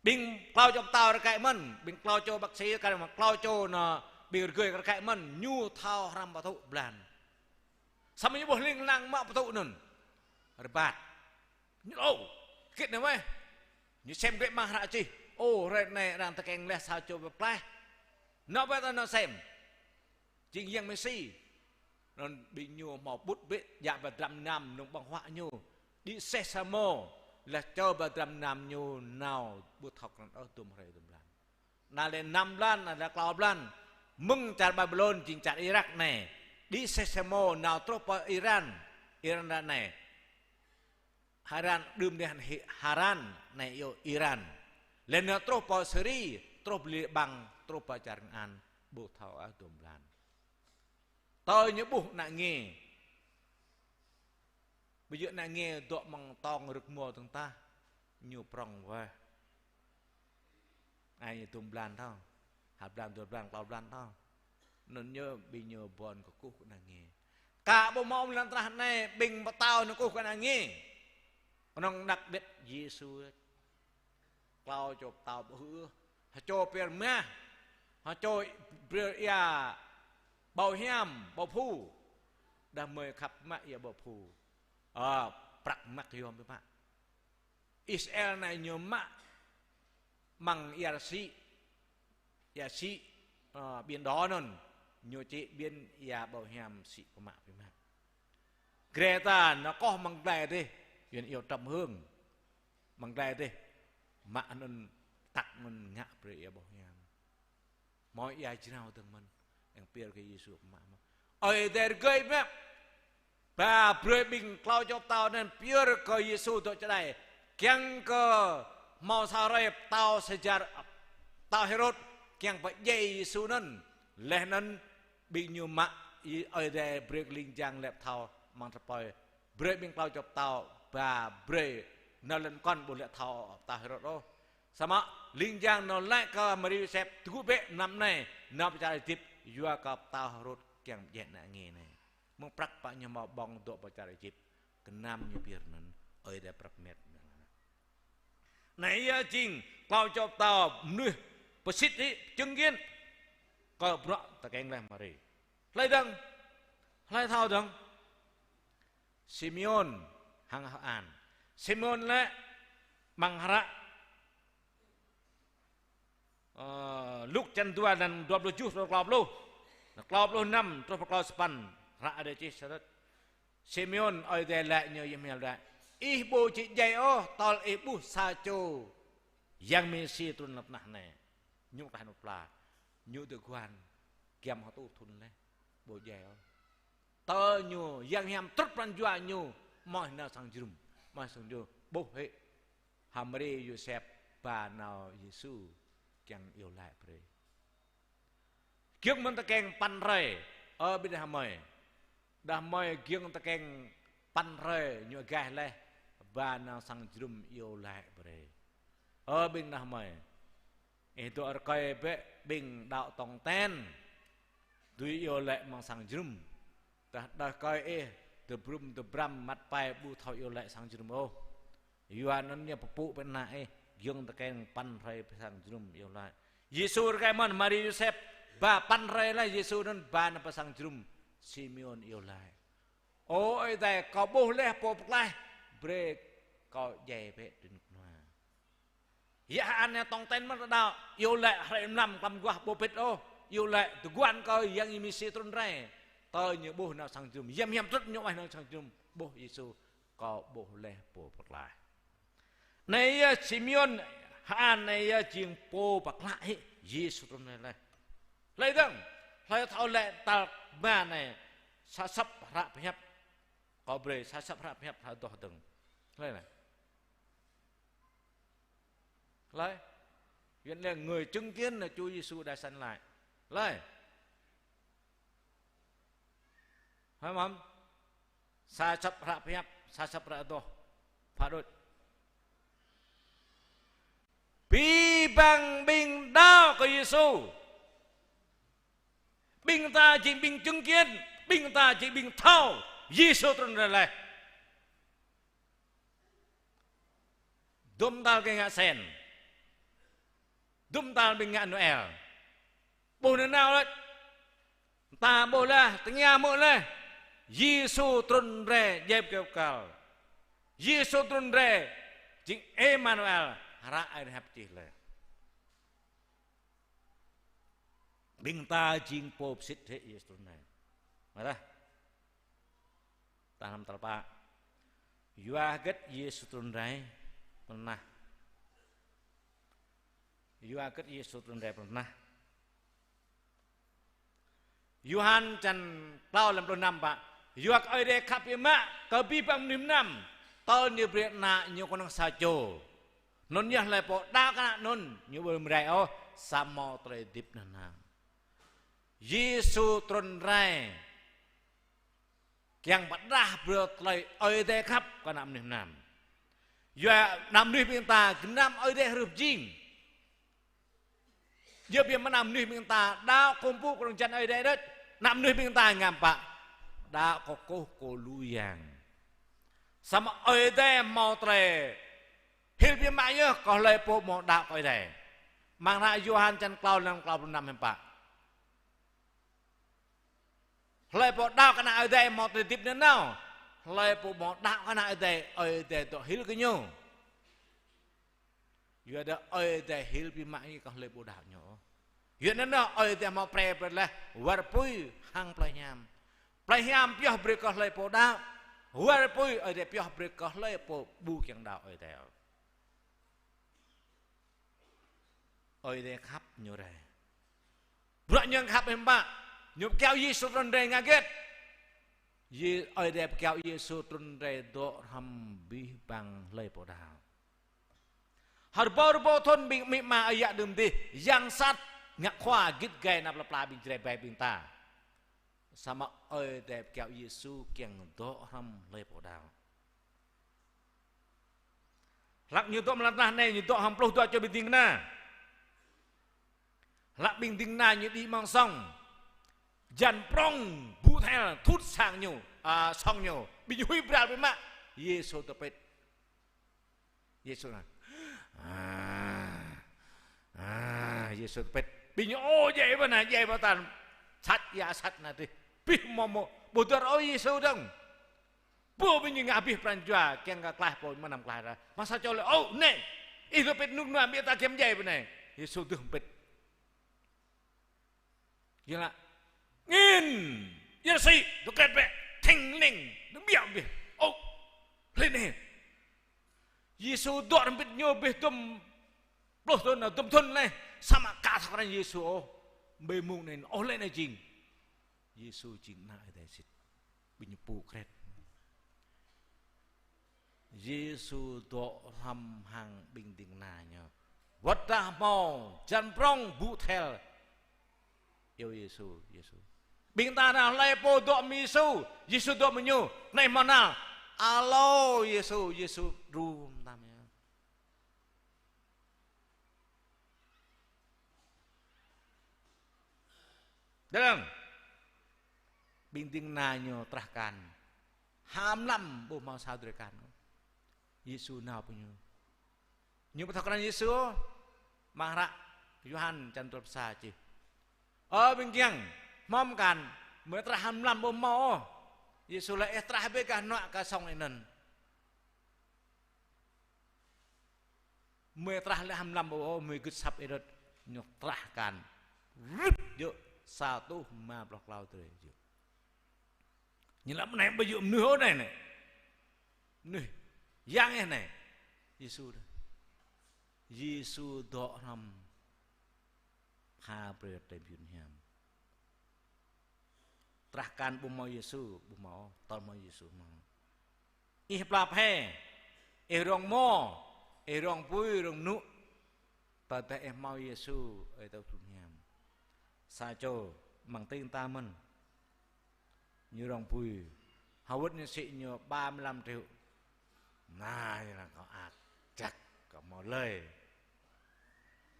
Ƀing klâo čô pơtao rơkơi mơ̆n, ƀing klâo čô bác sĩ rơkơi mơ̆n, klâo čô nơ ƀing rơgơi rơkơi mơ̆n, ñu thâo hrăm pơtŭ blan. Samơ̆ ñu ƀuh ling lang mă pơtŭ anŭn. Rơbat. Ñu ôh, kĭt anai weh. Ñu sem glaĭ amăng hră čih. Ôh, hrơi anai arăng tơkeng laih sa čô pơklaih. Nao weh ta nao sem. Jing Yang Mêsi. Anŭn ƀing ñu hmâo ƀut bĕ, djă ba dram gơnam mơnơ̆ng ƀơ̆ng huă ñu. Đĭ seh samô, laih čơ ba dram gơnam ñu nao ƀu thâo krăn ôh dôm hrơi dôm blan. Anai lĕ năm blan, anai lĕ klâo blan. Mơ̆ng čar Babilôn jing čar Irak anai. Đĭ seh samô nao truh pơ Iran. Iran anai. Haran, đưm anai Hi-, Haran, anai yơh Iran. Laih anŭn truh pơ Siri, truh pơ Liƀang, truh pơ čar Kanaan, ƀu thâo ôh dôm blan. Tơl ñu ƀuh ană nge. Ƀu djơ̆ ană nge dŏ amăng tong rơ̆k rơmô dơ̆ng tah, ñu prŏng weh. Ai dôm blan thâo. Hăt blan, dua blan, klâo blan thâo. Anŭn ñu ƀing ñu ƀuăn kơkuh kơ ană nge. Ka ƀu hmâo lŏn tơnah anai ƀing pơtao anŭn kơkuh kơ ană nge. Kơnơ̆ng đăk đet Yêsu. Klâo čô pơtao ƀu hư̆. Hơčô pơyơr mah. Hơčô pơyơr ia ƀâo hiam, ƀâo phu. Đah mơi khăp mă ia ƀâo phu. Ơ, prăk mă yom biă mă. Israel anai ñu mă amăng ia sĭ, ia sĭ, ơ, Biển Đỏ anŭn, ñu čih Biển ia ƀâo hiam sĭ pơmă pơmă. Greta nao koh amăng glai dih, Yuan iâu trầm hương. Amăng glai dih, mă anŭn tăk anŭn ngă brơi ia ƀâo hiam. Hmâo ia jrao dơ̆ng mơ̆n, eng pơyơr kơ Yêsu mă mơ̆n. Ơi Adai rơgơi biă. Ba brơi ƀing klâo čô pơtao anŭn pơyơr kơ Yêsu dŏ čơđai. Kiăng kơ hmâo sa hrơi pơtao sa čar, pơtao Hêrôd, kiăng pơdjai Yêsu anŭn. Laih anŭn ƀing ñu mă, Ơi Adai brơi kơ ling jang lĕ pơthâo amăng tơpơi. Brơi ƀing klâo čô pơtao, ba brơi nao lŏn kŏn ƀu lĕ thâo pơtao Hêrôd ôh. Samơ̆ ling jang nao laĭ kơ Mari Yôsep, tơgŭ bĕ mlam anai, nao pơ čar Êjip, yua kơ pơtao Hêrôd kiăng pơdjai ană nge anai. Mơ̆ng prăk pă ñu hmâo ƀơ̆ng dŏ pơ čar Êjip, gơnam ñu pơyơr anŭn, Ơi Adai prăk met. Anai yơh jing klâo čô pơtao mơnuih pơsit hĭ, chứng kiến kơ bruă tơkeng laih Mari. Hlơi dơ̆ng, hlơi thâo dơ̆ng. Simêôn hăng H'An. Simêôn lĕ amăng hră, ơ, Luk čăn dua, dua pluh tơjuh truh klâo pluh. Klâo pluh năm truh pơ klâo sapăn, hră Ơi Adai čih sơrơ̆t. Simêôn, Ơi Adai laĭ ñu, Yang Bơngăt Hiam laĭ: Ih ƀu či djai ôh, tơl ih ƀuh sa čô Yang Mêsi trŭn lŏn tơnah anai. Ñu tah nŭt pla, ñu dŏ guan, giăm hơtu thŭn laih, ƀu djai ôh. Tơl ñu, Yang Hiam trŭt pran jua ñu, mơ̆ nao sang jơnum, mơ̆ sang jơnum, ƀuh hĭ. Hăng Mari Yôsep ba nao Yêsu kiăng iâu laĭ brơi. Giŏng mơ̆n tơkeng păn hrơi, ơ ƀing đah mơi. Đah mơi giŏng tơkeng păn hrơi ñu agaih laih, ba nao sang jơnum iâu laĭ brơi. Ơ ƀing đah mơi. Ih dŏ rơkơi bĕ ƀing đaŏ tong ten. Dưi iâu laĭ amăng sang jơnum. Tơdah đah rơkơi ih, tơbrŭm tơbrăm măt pai ƀu thâo iâu laĭ sang jơnum ôh. Yua anŭn ñu pơpŭ pơ ană ih, giŏng tơkeng păn hrơi pơ sang jơnum iâu laĭ. Yêsu rơkơi mơ̆n, Mari Yôsep, ba păn hrơi laih Yêsu anŭn ba nao pơ sang jơnum, Simêôn iâu laĭ. Ơ Ơi Adai, kâo ƀuh laih Pô Pơklaih, brơi kâo djai bĕ tui anŭn. Yă H'An anai tong ten mơ̆n tơdăo, iâu laĭ hrơi mlam klăm guah ƀu pĭt ôh, iâu laĭ tơguan kơ Yang Mêsi trŭn rai. Tơl ñu ƀuh nao sang jơnum, Yang Hiam trŭt ñu mơ̆ nao sang jơnum, ƀuh Yêsu, kâo ƀuh laih Pô Pơklaih. Anai yơh Simêôn Hơan anai yơh jing pô pơklă hĭ Yêsu trŭn rai laih. Hlơi dơ̆ng, hlơi thâo lĕ tal rơma anai, sa săp hră pơhiăp. Kâo brơi sa săp hră pơhiăp hră adoh dơ̆ng. Hlơi anai? Hlơi? Yuan lĕ người chứng kiến là Chúa Giêsu đã sanh lại. Hlơi? Hơmăm? Sa săp hră pơhiăp, sa săp hră adoh. Pha đôč. Abih bang ƀing đaŏ kơ Yêsu. Ƀing ta jing ƀing chứng kiến, ƀing ta jing ƀing thâo Yêsu trŭn rai laih. Dŭm tal gơ̆ ngă sen. Dŭm tal ƀing ngă Noel. Ƀuh nanao đôč. Ta ƀuh laih, tơngia hmư̆ laih. Yêsu trŭn rai djai kơyâo kơkal. Yêsu trŭn rai jing Emanuel, hră Ơi Adai hăp čih laih. Ƀing ta jing pô pơsĭt hĭ Yêsu trŭn rai. Mơ̆ dah. Tal năm tal pă. Yua hơget Yêsu trŭn rai pơ anai? Yua hơget Yêsu trŭn rai pơ anai? Yôhan čăn klâo lăm pluh năm pă. Yua kơ Ơi Adai khăp biă mă kơ abih bang mơnuih mơnam, tơl Ñu brơi Ană Ñu kơnơ̆ng sa čô. Anŭn yơh hlơi pô đaŏ kơ Ană anŭn, ñu ƀu mơrai ôh, samơ̆ tơlơi hơdip nanao. Yêsu trŭn rai kiăng pơrơđah brơi tơlơi Ơi Adai khăp kơ ană mơnuih mơnam. Yua ană mơnuih ƀing ta gơnam Ơi Adai hrup jing. Yua biă mơ̆n ană mơnuih ƀing ta đaŏ kơkuh pơpŭ kơnơ̆ng jăn Ơi Adai đôč. Ană mơnuih ƀing ta ngă pă? Đaŏ kơkuh kơ lu yang. Samơ̆ Ơi Adai hmâo tơlơi hil biă mă yơh kơ hlơi pô hmâo đaŏ kơ Ơi Adai. Amăng hră Yôhan čăn klâo lăm klâo pluh năm hiư̆m pă. Hlơi pô đaŏ kơ Ană Ơi Adai hmâo tơlơi hơdip nanao. Hlơi pô hmâo đaŏ kơ Ană Ơi Adai, Ơi Adai dŏ hil kơ ñu. Yua dah Ơi Adai hil biă mă yơh kơ hlơi pô đaŏ ñu. Yua anŭn Ơi Adai hmâo pre brơi laih wơr apui hăng plei hiam. Plei hiam pioh brơi kơ hlơi pô đaŏ. Wơr apui Ơi Adai pioh brơi kơ hlơi pô ƀu kiăng đaŏ Ơi Adai. Ơi Adai khăp ñu rai. Bruă ñu khăp hiư̆m pă? Ñu pơkiaŏ Yêsu trŭn rai ngă hơget? Yê-, Ơi Adai pơkiaŏ Yêsu trŭn rai dŏ hrŏm abih bang hlơi pô đaŏ. Hơrơbâo rơbâo thŭn ƀing amĭ ama ơi yă đưm dih, yang sat, ngă khua git gai anăp lăp pla ƀing Jrai ƀai ƀing ta. Samơ̆ Ơi Adai pơkiaŏ Yêsu kiăng dŏ hrŏm hlơi pô đaŏ. Hlăk ñu dŏ amăng lŏn tơnah anai, ñu dŏ hăng pluh dua čô ƀing ding kơna. Hlăk ƀing ding kơna ñu đĭ amăng sŏng. Hơjan prŏng, ƀu thel, thut sang ñu, a, sŏng ñu. Ƀing ñu huĭ bral biă mă. Yêsu tơpĭt. Yêsu laĭ. A, a, Yêsu tơpĭt. Ƀing ñu, ô, djai pơ anai, djai pơ tan. Sat, ia sat anai dih. Abih mơ̆ mơ̆. Ƀu dơr ôh Yêsu dơ̆ng. Pô ƀing ñu ngă abih pran jua, kiăng kơ klaih pô mơnam klaih rai. Mă sa čô laĭ, ô, anai, ih tơpĭt rơnŭk rơnua, ƀiă ta kiăng djai pơ anai. Yêsu dơ̆ng pĭt. Yua laĭ, angin, ia rơsĭ, tơkĕt bĕ, thing ling, đơ̆ng biă abih. Ô, hlĭ anai. Yêsu dŏ hrŏm pĭt ñu abih dŭm pluh thŭn, dŭm thŭn anai, samơ̆ aka thâo krăn Yêsu ôh. Ƀơi mông anai, ôh laĭ anai jing. Yêsu jing Ană Ơi Adai sĭt. Ƀing ñu pơkret. Yêsu dŏ hrŏm hăng ƀing ding kơna ñu. Wơ̆t dah hmâo hơjan prŏng ƀu thel. Iâu Yêsu, Yêsu. Ƀing ta nao hlơi pô dŏ mơ̆ng Yêsu, Yêsu dŏ mơ̆ng ñu. Anai hmâo nao. Alo Yêsu, Yêsu đru mơtam ñu. Dơ̆ng, ƀing ding kơna ñu trah akan. Hăm lăm ƀu hmâo sa drơi akan. Yêsu nao pơ ñu. Ñu ƀu thâo krăn Yêsu. Amăng hră Yôhan čăn dua pluh sa čih. Ơ ƀing kiăng, hmâo akan, mơi trah hăm lăm ƀu hmâo ôh. Yêsu laĭ, ih trah bĕ gah hnuă kơ sŏng anŭn. Mơi trah lĕ hăm lăm ƀu ôh, mơi gưt asăp ih đôč, ñu trah akan. Rĭp djơ̆ sa rơtuh rơma pluh klâo drơi djơ̆. Ñu laĭ anai ƀu djơ̆ mơnuih ôh anai anai. Mơnuih yang ih anai. Yêsu đôč. Yêsu dŏ hrŏm pha brơi tơlơi mơyun hiam. Trah akan ƀu hmâo Yêsu, ƀu hmâo, tơl hmâo Yêsu hmâo. Ih pla phe, ih rông mô, ih rông apui, rông mơnŭ. Tơdah ih hmâo Yêsu, ih tŭ mơyun hiam. Sa čô, amăng tring ta mơ̆n. Ñu rông apui. Hơwơ̆t ñu sĭ ñu ba mươi lăm triệu. Anai ñu lăng kâo ăt jak, kâo hmâo lơi.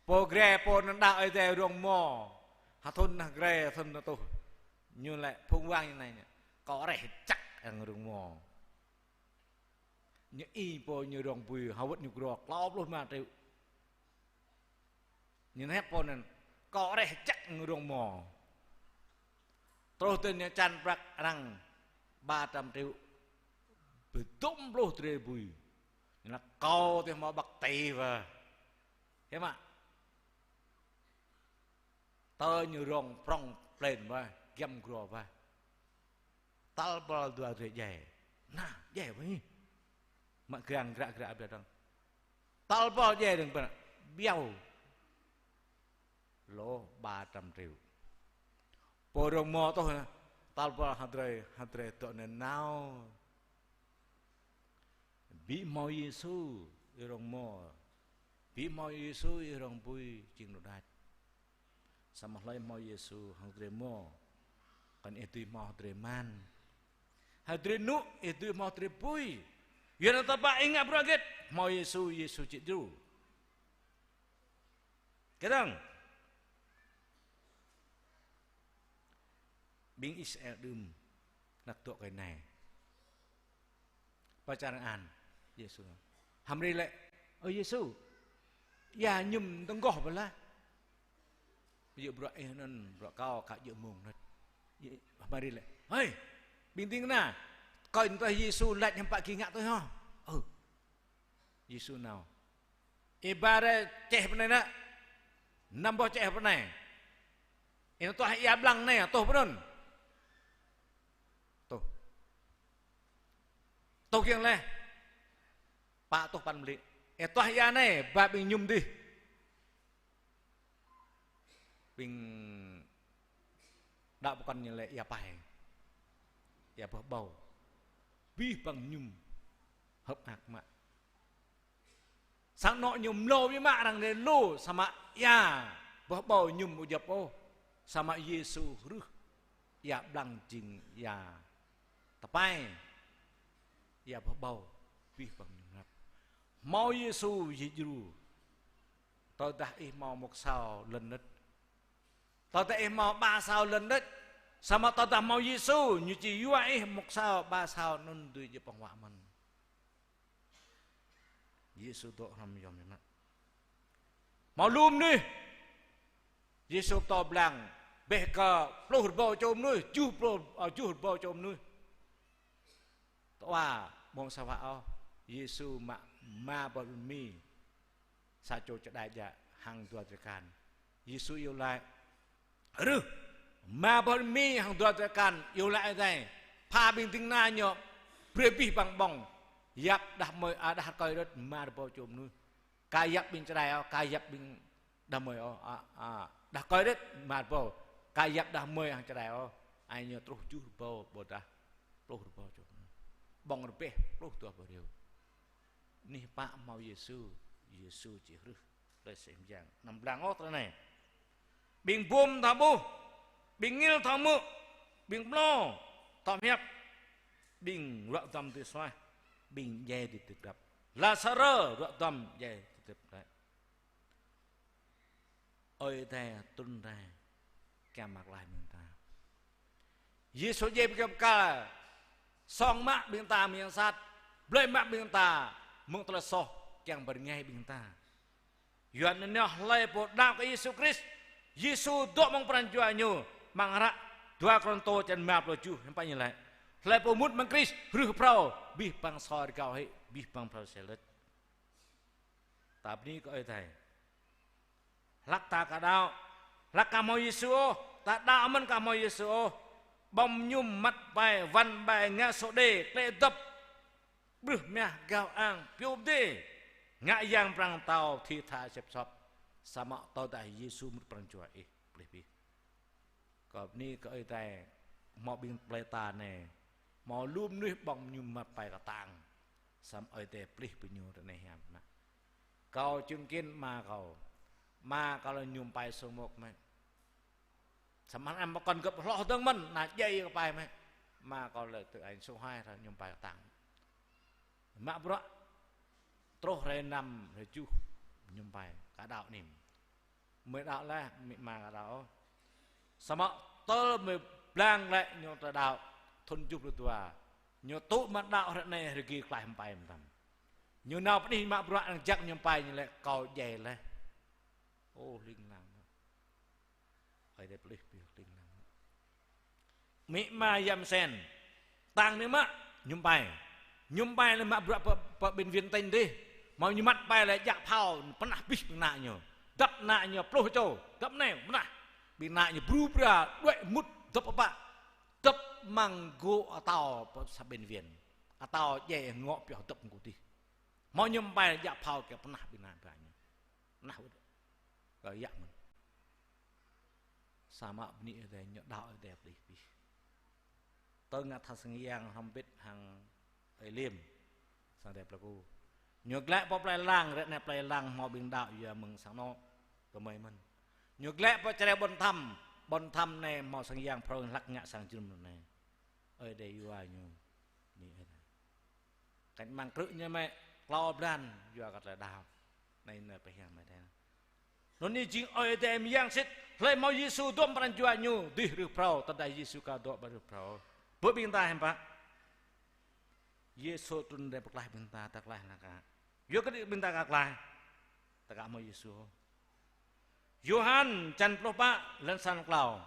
Pô gre, pô anŭn đaŏ Ơi Adai rông mô. Ha thŭn anai gre, ha thŭn anai tuh. Ñu lĕ phung wang ñu anai ñu. Kâo reh jak hăng rông mô. Ñu i pô ñu rông apui, hơwơ̆t ñu grô klâo pluh rơma triệu. Ñu nao hiăp pô anŭn, kâo reh jak ñu rông mô. Truh tui ñu čan prăk arăng ba trăm triệu. Pơdŏm pluh drơi apui. Ñu lăng kâo tih hmâo băk ti wơ̆. Hiư̆m mă. Tơ ñu rông prŏng plên wơ̆, giăm grô wơ̆. Tal păl dua drơi djai. Nah, djai wơ̆. Mă grăng gră gră biă dơ̆ng. Tal păl djai dơ̆ng pơ anai, biao. Lŏ ba trăm triệu. Pô rông mô tuh anai, tal păl hơdrơi, hơdrơi dŏ anai nao. Ƀu hmâo Yêsu, ih rông mô. Ƀu hmâo Yêsu, ih rông apui, jing rơđah. Samơ̆ hlơi hmâo Yêsu hăng drơi mô, kăn ih dưi hmâo hơdrơi mơ̆n. Hơdrơi mơnŭ ih dưi hmâo hơdrơi apui. Yua anŭn tơpă ih ngă bruă hơget, hmâo Yêsu, Yêsu či djru. Kơdơ̆ng. Ƀing Israel đưm, năk dŏ kơi anai. Pơ čar Kanaan, Yêsu. Hơmâo ri lĕ, ơ Yêsu, ia mơñum tơngkoh pơ lah. Yua bruă ih anŭn, bruă kâo, kâo djơ̆ mơ̆ng anŭn. Hơmâo ri lĕ, hơi, ƀing ding kơna, kơi tơdah Yêsu laĭ hiư̆m pă gih ngă tui hŏ. Ơ. Yêsu nao. Ih ba rai čeh pơ anai nă. Năm boh čeh pơ anai. Ih tuah ia blang anai, tuh pơ anŭn. Tuh. Tuh kiăng laih. Pă tuh păn mơlĭ. Ih tuah ia anai, ba ƀing mơñum dih. Ƀing đaŏ pơkŏn ñu lĕ ia pai. Ia boh ƀâo. Abih bang mơñum. Hơ̆k mơak mă. Sang anŏ ñu mlâo biă mă arăng anai lu, samơ̆ ia boh ƀâo mơñum ƀu djŏp ôh. Samơ̆ Yêsu hrưh ia blang jing ia tơpai. Ia boh ƀâo, abih bang mơñum hơnăp. Hmâo Yêsu či djru. Tơdah ih hmâo một sao lŏn đêč. Tơdah ih hmâo ba sao lŏn đêč. Samơ̆ tơdah hmâo Yêsu, ñu či yua ih một sao, ba sao anŭn dưi djơ̆ ƀơ̆ng huă mơ̆n. Yêsu dŏ hrŏm yom biă mă. Hmâo lu mơnuih. Yêsu pơtô blang, bĕ kơ pluh rơbâo čô mơnuih, tơjuh pluh, ơ, tơjuh rơbâo čô mơnuih. Tơwa ƀơ̆ng sa wă ôh, Yêsu mă rơma boh bánh mì, sa čô čơđai djă hăng dua drơi akan. Yêsu iâu laĭ, hrưh, rơma boh bánh mì hăng dua drơi akan, iâu laĭ adai, pha ƀing ding kơna ñu, brơi abih bang ƀơ̆ng, yap đah kơmơi, a, đah rơkơi đôč rơma rơbâo čô mơnuih. Ka yap ƀing čơđai ôh, ka yap ƀing đah kơmơi ôh, a, a, đah rơkơi đôč rơma rơbâo, ka yap đah kơmơi hăng čơđai ôh, ai ñu truh tơjuh rơbâo ƀôdah pluh rơbâo čô. Ƀơ̆ng rơbeh pluh dua boh riu. Anih pă hmâo Yêsu, Yêsu či hrưh. Tơlơi sĭt mơyang. Anăm blang ôh tơlơi anai. Ƀing bum thâo ƀuh, ƀing ngil thâo hmư̆, ƀing pơnô thâo pơhiăp, ƀing ruă duăm dưi suaih, ƀing djai dưi tơdrăp. Lazarơ ruă duăm djai tơdrăp. Ơi Adai trŭn rai kiăng mă glaĭ ƀing ta. Yêsu djai ƀơi kơyâo bơrkal, song mă ƀing ta mơ̆ng yang sat, blơi mă ƀing ta mơ̆ng tơlơi soh, kiăng pơrơngai ƀing ta. Yua anŭn yơh hlơi pô đaŏ kơ Yêsu Krist, Yêsu dŏ amăng pran jua ñu, amăng hră dua Kôrintô črăn rơma pluh tơjuh, hiư̆m pă ñu laĭ. Hlơi pô mŭt amăng Krist, hrih phrâo, abih bang sô rơgao hĭ, abih bang phrâo sel đôč. Ta bơni kơ Ơi Adai. Hlăk ta ka đaŏ, hlăk ka hmâo Yêsu ôh, ta đaŏ mơ̆n ka hmâo Yêsu ôh. Ƀơ̆ng mơñum, măt ƀai, wăn ƀai, ngă sô đê, klĕ dŏp, ƀrưh mah, gao ang, pioh pơdê. Ngă yang prăng tao thi tha sĕp sop. Samơ̆ tơdah Yêsu mŭt pran jua ih, plih pih. Kơ bơni kơ Ơi Adai, hmâo ƀing plei ta anai, hmâo lu mơnuih ƀơ̆ng ñu mă pai kơtang. Samơ̆ Ơi Adai plih ƀing ñu ră anai hiam mă. Kâo chứng kiến ama kâo. Ama kâo lĕ ñu pai sông mok mă. Samơ̆ anăm pơkŏn gơ̆p hloh dơ̆ng mơ̆n, ană djai kơ pai mă. Ama kâo lĕ tơ añ sông hai ră ñu pai kơtang. Mă bruă truh hrơi năm, hrơi tơjuh ñu pai, ka đaŏ nim. Mơi đaŏ laih, amĭ ama ka đaŏ ôh. Samơ̆ tơl mơi blang glaĭ ñu tơ đaŏ, thŭn tơjuh pluh dua. Ñu tŭ mă đaŏ hrơi anai, hrơi gih klaih hmâo pai mơtam. Ñu nao pơđih mă bruă, arăng jak ñu pai, ñu laĭ kâo djai laih. Ô, hling hlang. Ơi Adai plih pih hling hlang. Amĭ ama Yăm Sen. Tang anai mă, ñu pai. Ñu pai lĕ mă bruă pơ, pơ bệnh viện tỉnh dih. Hmâo ñu mă pai lĕ jak phao, pơnah abih ƀing ană ñu. Dăp ană ñu pluh čô, dăp anai pơnah. Ƀing ană ñu bru bra, đuaĭ mŭt, dŏp pơpă. Dŏp amăng gŏ atâo pơ sa bệnh viện. Atâo djai ngŏ pioh dŏp mơ̆ng gŏ dih. Hmâo ñu pai lĕ jak phao kiăng pơnah ƀing ană ƀing ñu. Pơnah wơ̆t. Kơ yă mơ̆n. Samơ̆ bơni Ơi Adai, ñu đaŏ Ơi Adai plih pih. Tơ ngă tha sang yang hrŏm hơbĭt hăng Ơi Liêm, sang Ơi Adai Plei Ku. Ñu glaĭ pơ plei Lang, ră anai plei Lang hmâo ƀing đaŏ yua mơ̆ng sang anŏ, gơmơi mơ̆n. Ñu glaĭ pơ čơreo Ƀôn Thăm, Ƀôn Thăm anai hmâo sang yang phrâo hlăk ngă sang jơnum anai. Ơi Adai yua ñu, bơni Ơi Adai. Kăč mơ̆ng krư̆ ñu mă klâo blan yua kơ tơlơi đaŏ. Anai nơ̆r pơhiăp mơ̆ tơl. Anŭn anai jing Ơi Adai mơyang sĭt, hlơi hmâo Yêsu dŏ amăng pran jua ñu, dih rưh phrâo, tơdah Yêsu ka dŏ ƀơi rưh phrâo. Bơ ƀing ta hiư̆m pă? Yêsu trŭn rai pơklaih ƀing ta, ta klaih laih kơ. Yua kơ ƀing ta ka klaih, ta ka hmâo Yêsu. Yôhan čăn pluh pă, lăn sa klâo.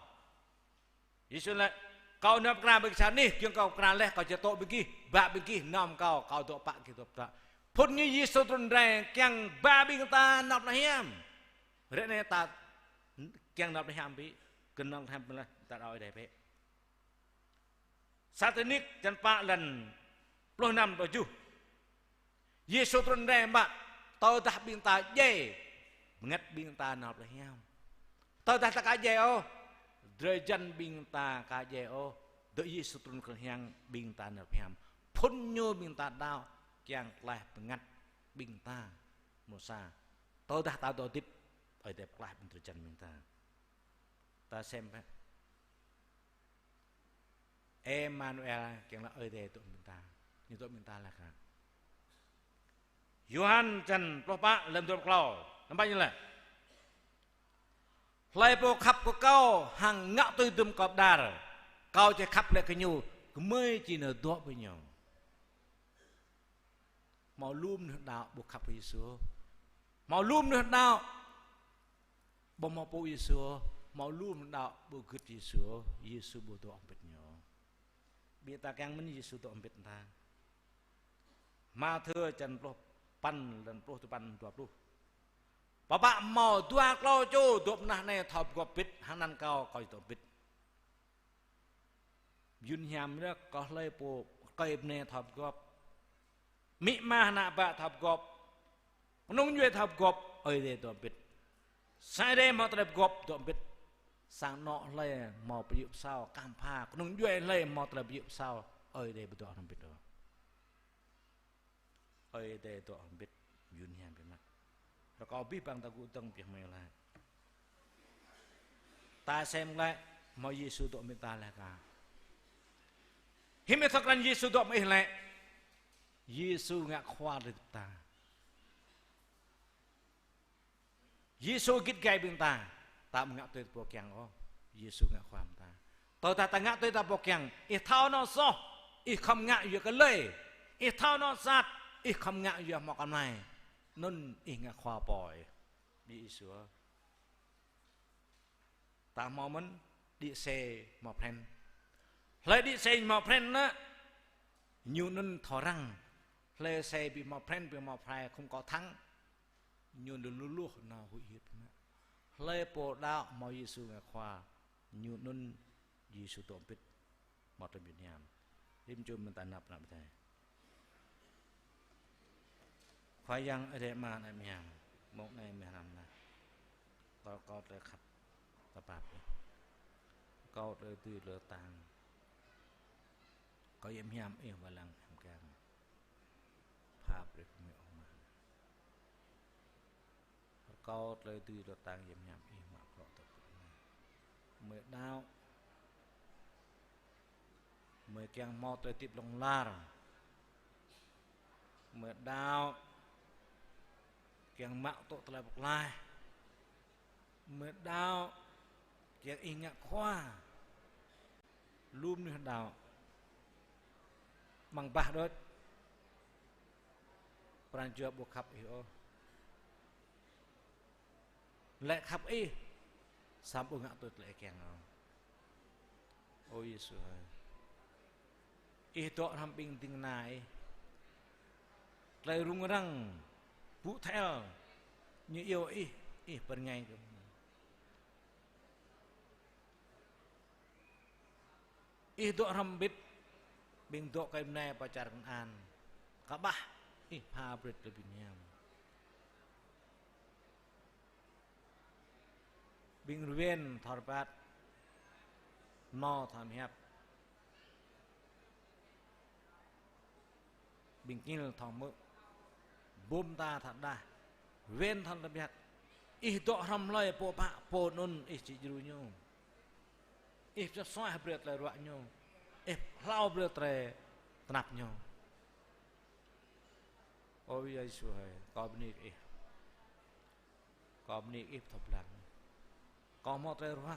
Yêsu laĭ: Kâo nao pơkra ƀơi kơsa anih, giŏng kâo pơkra laih kâo či dŏ ƀơi gih, ba ƀing gih nao mơ̆ng kâo, kâo dŏ pă gih dŏ pơtă. Phŭn ñu Yêsu trŭn rai kiăng ba ƀing ta nao plei hiam. Ră anai ta kiăng nao plei hiam ƀĭ, kơnơ̆ng hiam ƀĭ laih, ta đaŏ Ơi Adai bĕ. Sa Têsalônik čăn pă lăn pluh năm pluh tơjuh. Yêsu trŭn rai mă, tơdah ƀing ta djai, bơngăt ƀing ta nao plei hiam. Tơdah ta ka djai ôh, drơi jăn ƀing ta ka djai ôh, dŏ Yêsu trŭn kơ hiam ƀing ta nao plei hiam. Phŭn ñu ƀing ta đaŏ kiăng klaih bơngăt ƀing ta mơ̆ sa. Tơdah ta dŏ hơdip, Ơi Adai pơklaih ƀing drơi jăn ƀing ta. Ta sem bĕ. Emanuel kiăng laĭ Ơi Adai dŏ ƀing ta. Ñu dŏ ƀing ta laih kơ. Yôhan čăn pluh pă lăn dua pluh klâo. Năm pă ñu laĭ: Hlơi pô khăp kơ kâo hăng ngă tui hơdôm kâo pơđar, kâo či khăp glaĭ kơ ñu, gơmơi či nao dŏ ƀơi ñu. Hmâo lu mơnuih đaŏ ƀu khăp kơ Yêsu. Hmâo lu mơnuih đaŏ ƀu hmâo pơpŭ Yêsu. Hmâo lu mơnuih đaŏ ƀu gưt Yêsu. Yêsu ƀu dŏ hơbĭt ñu. Ƀing ta kiăng mơ̆n Yêsu dŏ hơbĭt ta. Mathiơ čăn pluh păn lăn pluh tơpăn dua pluh. Pơpă hmâo dua klâo čô dŏ pơ anăp anai thâo pơgop hơbĭt, hăng anăn kâo, kâo či dŏ hơbĭt. Yun hiam yơh kơ hlơi pô kơi bơnai thâo pơgop. Amĭ ama ană bă thâo pơgop. Kơnung djuai thâo pơgop, Ơi Adai dŏ hơbĭt. Sa Ơi Adai hmâo tơlơi pơgop dŏ hơbĭt. Sang anŏ hlơi hmâo pơyơr pơsao, kăm pha. Kơnung djuai hlơi hmâo tơlơi pơyơr pơsao, Ơi Adai ƀu dŏ hơbĭt ôh. Ơi Adai dŏ hơbĭt, yun hiam biă mă. Rơkâo abih bang ta gŭ dơ̆ng pioh mơi laĭ. Ta sem glaĭ, hmâo Yêsu dŏ hơbĭt ta laih kơ. Hiư̆m ih thâo krăn Yêsu dŏ hơbĭt ih lĕ? Yêsu ngă khua hơdip ta. Yêsu git gai ƀing ta, ta ƀu ngă tui ta pô kiăng ôh, Yêsu ngă khua ƀing ta. Tơdah ta ngă tui ta pô kiăng, ih thâo anŏ soh, ih khŏm ngă yua kơ lơi, ih thâo anŏ sat, ih khŏm ngă yua hmâo kơmlai. Anŭn ih ngă khua pô ih, ƀing Yêsu. Ta hmâo mơ̆n, đĭ xe hmâo phren. Hlơi đĭ xe hmâo phren anŭn, ñu anŭn thâo răng. Hlơi xe ƀu hmâo phren, ƀu hmâo phren, không có thắng. Ñu anŭn lu luh nao huĭ hyưt mă. Hlơi pô đaŏ hmâo Yêsu ngă khua, ñu anŭn Yêsu dŏ hơbĭt. Hmâo tơlơi mơyun hiam. Rĭm čô ƀing ta năp năp tơi. Khua Yang Ơi Adai Ama anai mơ̆n, mông anai mơ̆n anŭn. Kâo, kâo tơlơi khăp tơpă Ih. Kâo tơlơi dưi tơlơi kơtang. Kâo yơh mơhiam Ih wai lăng hiam kiăng. Pha brơi kơ gơmơi ôh Ama. Rơkâo tơlơi dưi tơlơi kơtang yơh mơhiam Ih mă bruă tơpă. Gơmơi đaŏ. Gơmơi kiăng hmâo tơlơi hơdip hlŏng lar. Gơmơi đaŏ. Kiăng mă tŭ tơlơi pơklaih. Gơmơi đaŏ. Kiăng Ih ngă khua. Lu mơnuih đaŏ. Mơ̆ng bah đôč. Pran jua ƀu khăp Ih ôh. Lĕ khăp Ih. Samơ̆ ƀu ngă tui tơlơi Ih kiăng ôh. Ơ Yêsu hơi. Ih dŏ hrŏm ƀing ding kơna Ih. Tơlơi rŭng răng, ƀu thel, ñu iâu Ih, Ih pơrơngai kơ. Ih dŏ hrŏm hơbĭt, ƀing dŏ kơmơi anai pơ čar Kanaan. Kơƀah, Ih pha brơi tơlơi bơni hiam. Ƀing rơwen thâo rơbat, hmâo thâo hiăp. Ƀing kil thâo hmư̆, bum ta thâo rơđah, rơwen thâo tơbiă. Ih dŏ hrŏm hlơi pô pă, pô anŭn Ih či djru ñu. Ih pơsuaih brơi tơlơi ruă ñu. Ih hlâo brơi tơlơi tơnap ñu. Ơ Yêsu hơi, kâo bơni kơ Ih. Kâo bơni Ih pơthâo blang. Kâo hmâo tơlơi ruă.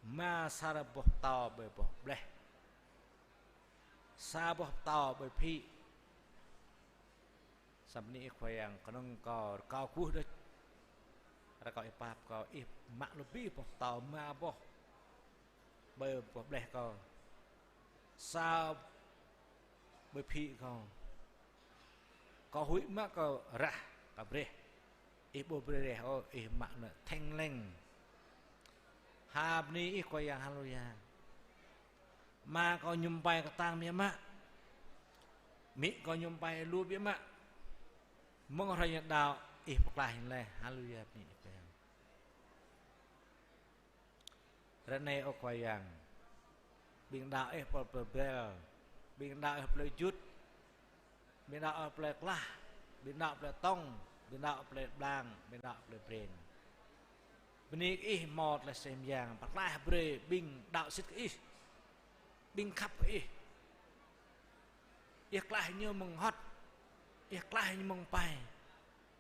Mă sa boh pơtâo ƀơi boh bleh. Sa boh pơtâo ƀơi phĭ. Samơ̆ bơni Ih Khua Yang, kơnơ̆ng kâo rơkâo kơkuh đôč. Rơkâo Ih pap kâo, Ih mă lu abih boh pơtâo mă boh ƀơi boh bleh kâo. Sa ƀơi phĭ kâo. Kâo huĭ mă kâo rah kơ breh. Ih ƀu brơi reh ôh, Ih mă nao theng leng. Ha bơni Ih Khua Yang, haleluya. Ama kâo mơñum pai kơtang biă mă. Amĭ kâo mơñum pai lu biă mă. Mơ̆ng hrơi ñu đaŏ, Ih pơklaih ñu laih. Haleluya, bơni Ih Khua Yang. Ră anai ơ Khua Yang. Ƀing đaŏ Ih plơi Brel. Ƀing đaŏ Ih plơi Jut. Ƀing đaŏ Ih plơi Klah. Ƀing đaŏ plơi Tŏng. Ƀing đaŏ plơi Blang. Ƀing đaŏ plơi Breng. Bơni Ih hmâo tơlơi sem yang. Pơklaih brơi ƀing đaŏ sĭt kơ Ih. Ƀing khăp kơ Ih. Ih klaih ñu mơ̆ng hŏt. Ih klaih ñu mơ̆ng pai.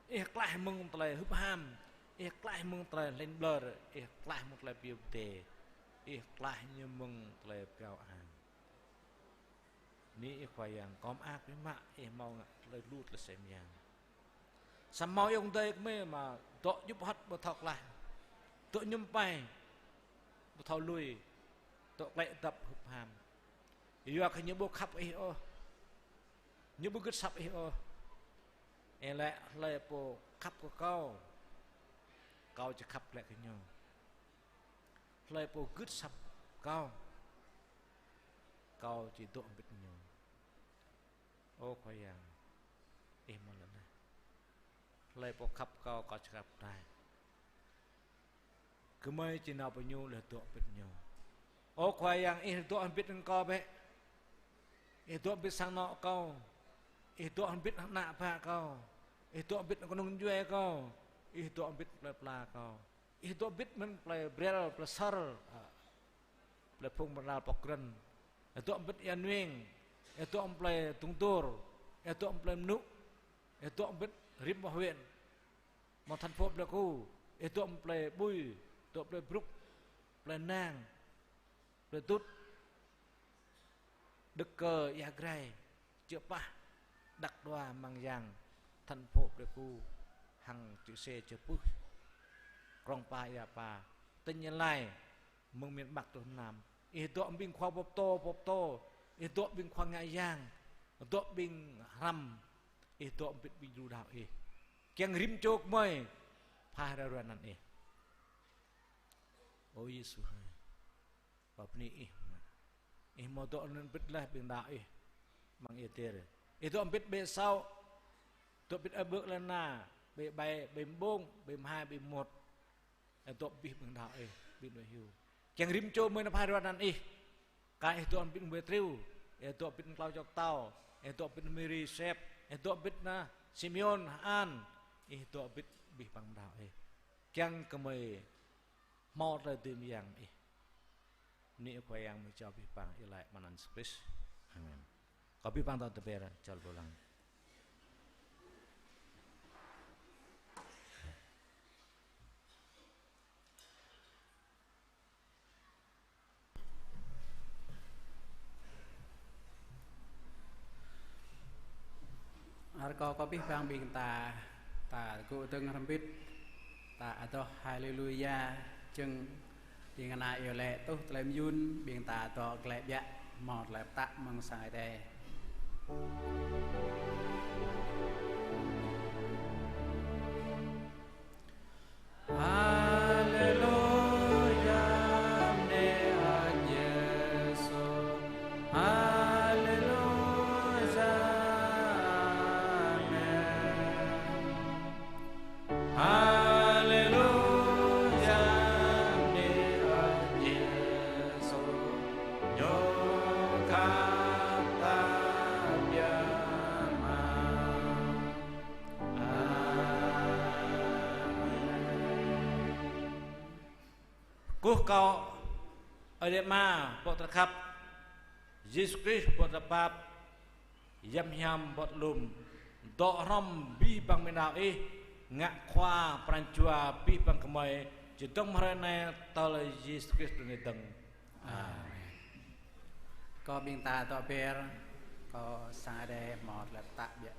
Ih klaih mơ̆ng tơlơi hŭp ham. Ih klaih mơ̆ng tơlơi leng ƀlŏr. Ih klaih mơ̆ng tơlơi pioh pơdai. Ih klaih ñu mơ̆ng tơlơi pơgao ang. Bơni Ih Khua Yang, kâo mơak biă mă, Ih hmâo ngă tơlơi lu tơlơi sem yang. Samơ̆ hmâo ayŏng adơi kơmơi mă dŏ djŭp hŏt ƀu thâo klaih. Dŏ mơñum pai, ƀu thâo lui. Dŏ klĕ dăp hŭp ham. Yua kơ ñu ƀu khăp Ih ôh. Ñu ƀu gưt asăp Ih ôh. Ih laĭ hlơi pô khăp kơ kâo, kâo či khăp glaĭ kơ ñu. Hlơi pô gưt asăp kâo, kâo či dŏ hơbĭt ñu. Ơ Khua Yang, Ih hmâo laĭ anai. Hlơi pô khăp kâo, kâo či khăp glaĭ. Gơmơi či nao pơ ñu laih dŏ hơbĭt ñu. Ơ Khua Yang, Ih dŏ hơbĭt hăng kâo bĕ. Ih dŏ hơbĭt sang anŏ kâo. Ih dŏ hơbĭt hăng ană bă kâo. Ih dŏ hơbĭt hăng kơnung djuai kâo. Ih dŏ hơbĭt plơi pla kâo. Ih dŏ hơbĭt mơ̆n plơi Brel, plơi Sơr, a, plơi Phung Mơnal Pŏk Krăn. Ih dŏ hơbĭt Ia Nueng. Ih dŏ hơbĭt plơi Dŭng Dôr. Ih dŏ hơbĭt plơi Mnŭ. Ih dŏ hơbĭt rĭm boh huyện. Mơ̆ng thành phố Pleiku, ih dŏ hơbĭt plơi Bui, dŏ plơi Bruk, plơi Nang, plơi Dŭt, Đức Cơ, Ia Grai, Chư Păh, Đăk Đoa, Mang Yang, thành phố Pleiku, hăng Chư Sê, Chư Pưh, Krông Pa, Ia Pa, tỉnh Gia Lai, mơ̆ng miền Bắc truh Nam. Ih dŏ hơbĭt ƀing khua pơtô, pơtô. Ih dŏ hơbĭt ƀing khua ngă yang. Dŏ hơbĭt ƀing hrăm. Ih dŏ hơbĭt ƀing djru đaŏ Ih. Kiăng rĭm čô gơmơi pha ră ruai anăn Ih. Ơ Yêsu hơi. Kâo bơni Ih. Ih hmâo dŏ anăn hơbĭt laih ƀing đaŏ Ih. Amăng Ia Dêr. Ih dŏ hơbĭt ƀĕ Sâo. Dŏ ƀĭt ơi ƀơ̆k lĕ na, ƀơi ƀai, ƀơi ƀông, ƀơi mhai, ƀơi mŭt. Ih dŏ abih ƀing đaŏ ih, ƀing đaŏ hiu. Kiăng rĭm čô mơi nao pha rơwan anăn ih. Kơ ih dŏ ƀĭt ƀơi triu, ih dŏ ƀĭt klâo čŏk tâo, ih dŏ ƀĭt Mari Sep, ih dŏ ƀĭt na Simeon An, ih dŏ ƀĭt abih ƀing đaŏ ih. Kiăng kơ mơi hmâo tơlơi dưi mơyang ih. Bơni Khua Yang mơi jao abih ƀing ih laĭ mơ̆ng anăn Yêsu Krist. Amen. Kơ abih ƀing ta tơbiă čol bô lăng. Rơkâo kơ abih ƀing ta, ta gŭ dơ̆ng hrŏm hơbĭt, ta adoh Haleluya, jơ̆ng ƀing ană iâu laĭ tuh tơlơi mơyŭn, ƀing ta dŏ glaĭ ƀiă, hmâo tơlơi pơtă mơ̆ng sang Ơi Adai. Haleluya, bơni Ơi Yêsu. Haleluya, amen. Haleluya, bơni Ơi Yêsu. Ñu khăp ta biă mă. Amen. Kơkuh kơ Ơi Adai Ama, pô tơlơi khăp, Yêsu Krist, pô tơlơi pap, Yang Hiam, pô tơlơi lŏm, dŏ hrŏm abih ƀing ƀing đaŏ ih, ngă khua pran jua abih ƀing gơmơi, čơdơ̆ng mơ̆ng hrơi anai tơl Yêsu Krist trŭn dơ̆ng. Amen. Kơ ƀing ta dŏ ber, kơ sang Ơi Adai hmâo tơlơi pơtă biă.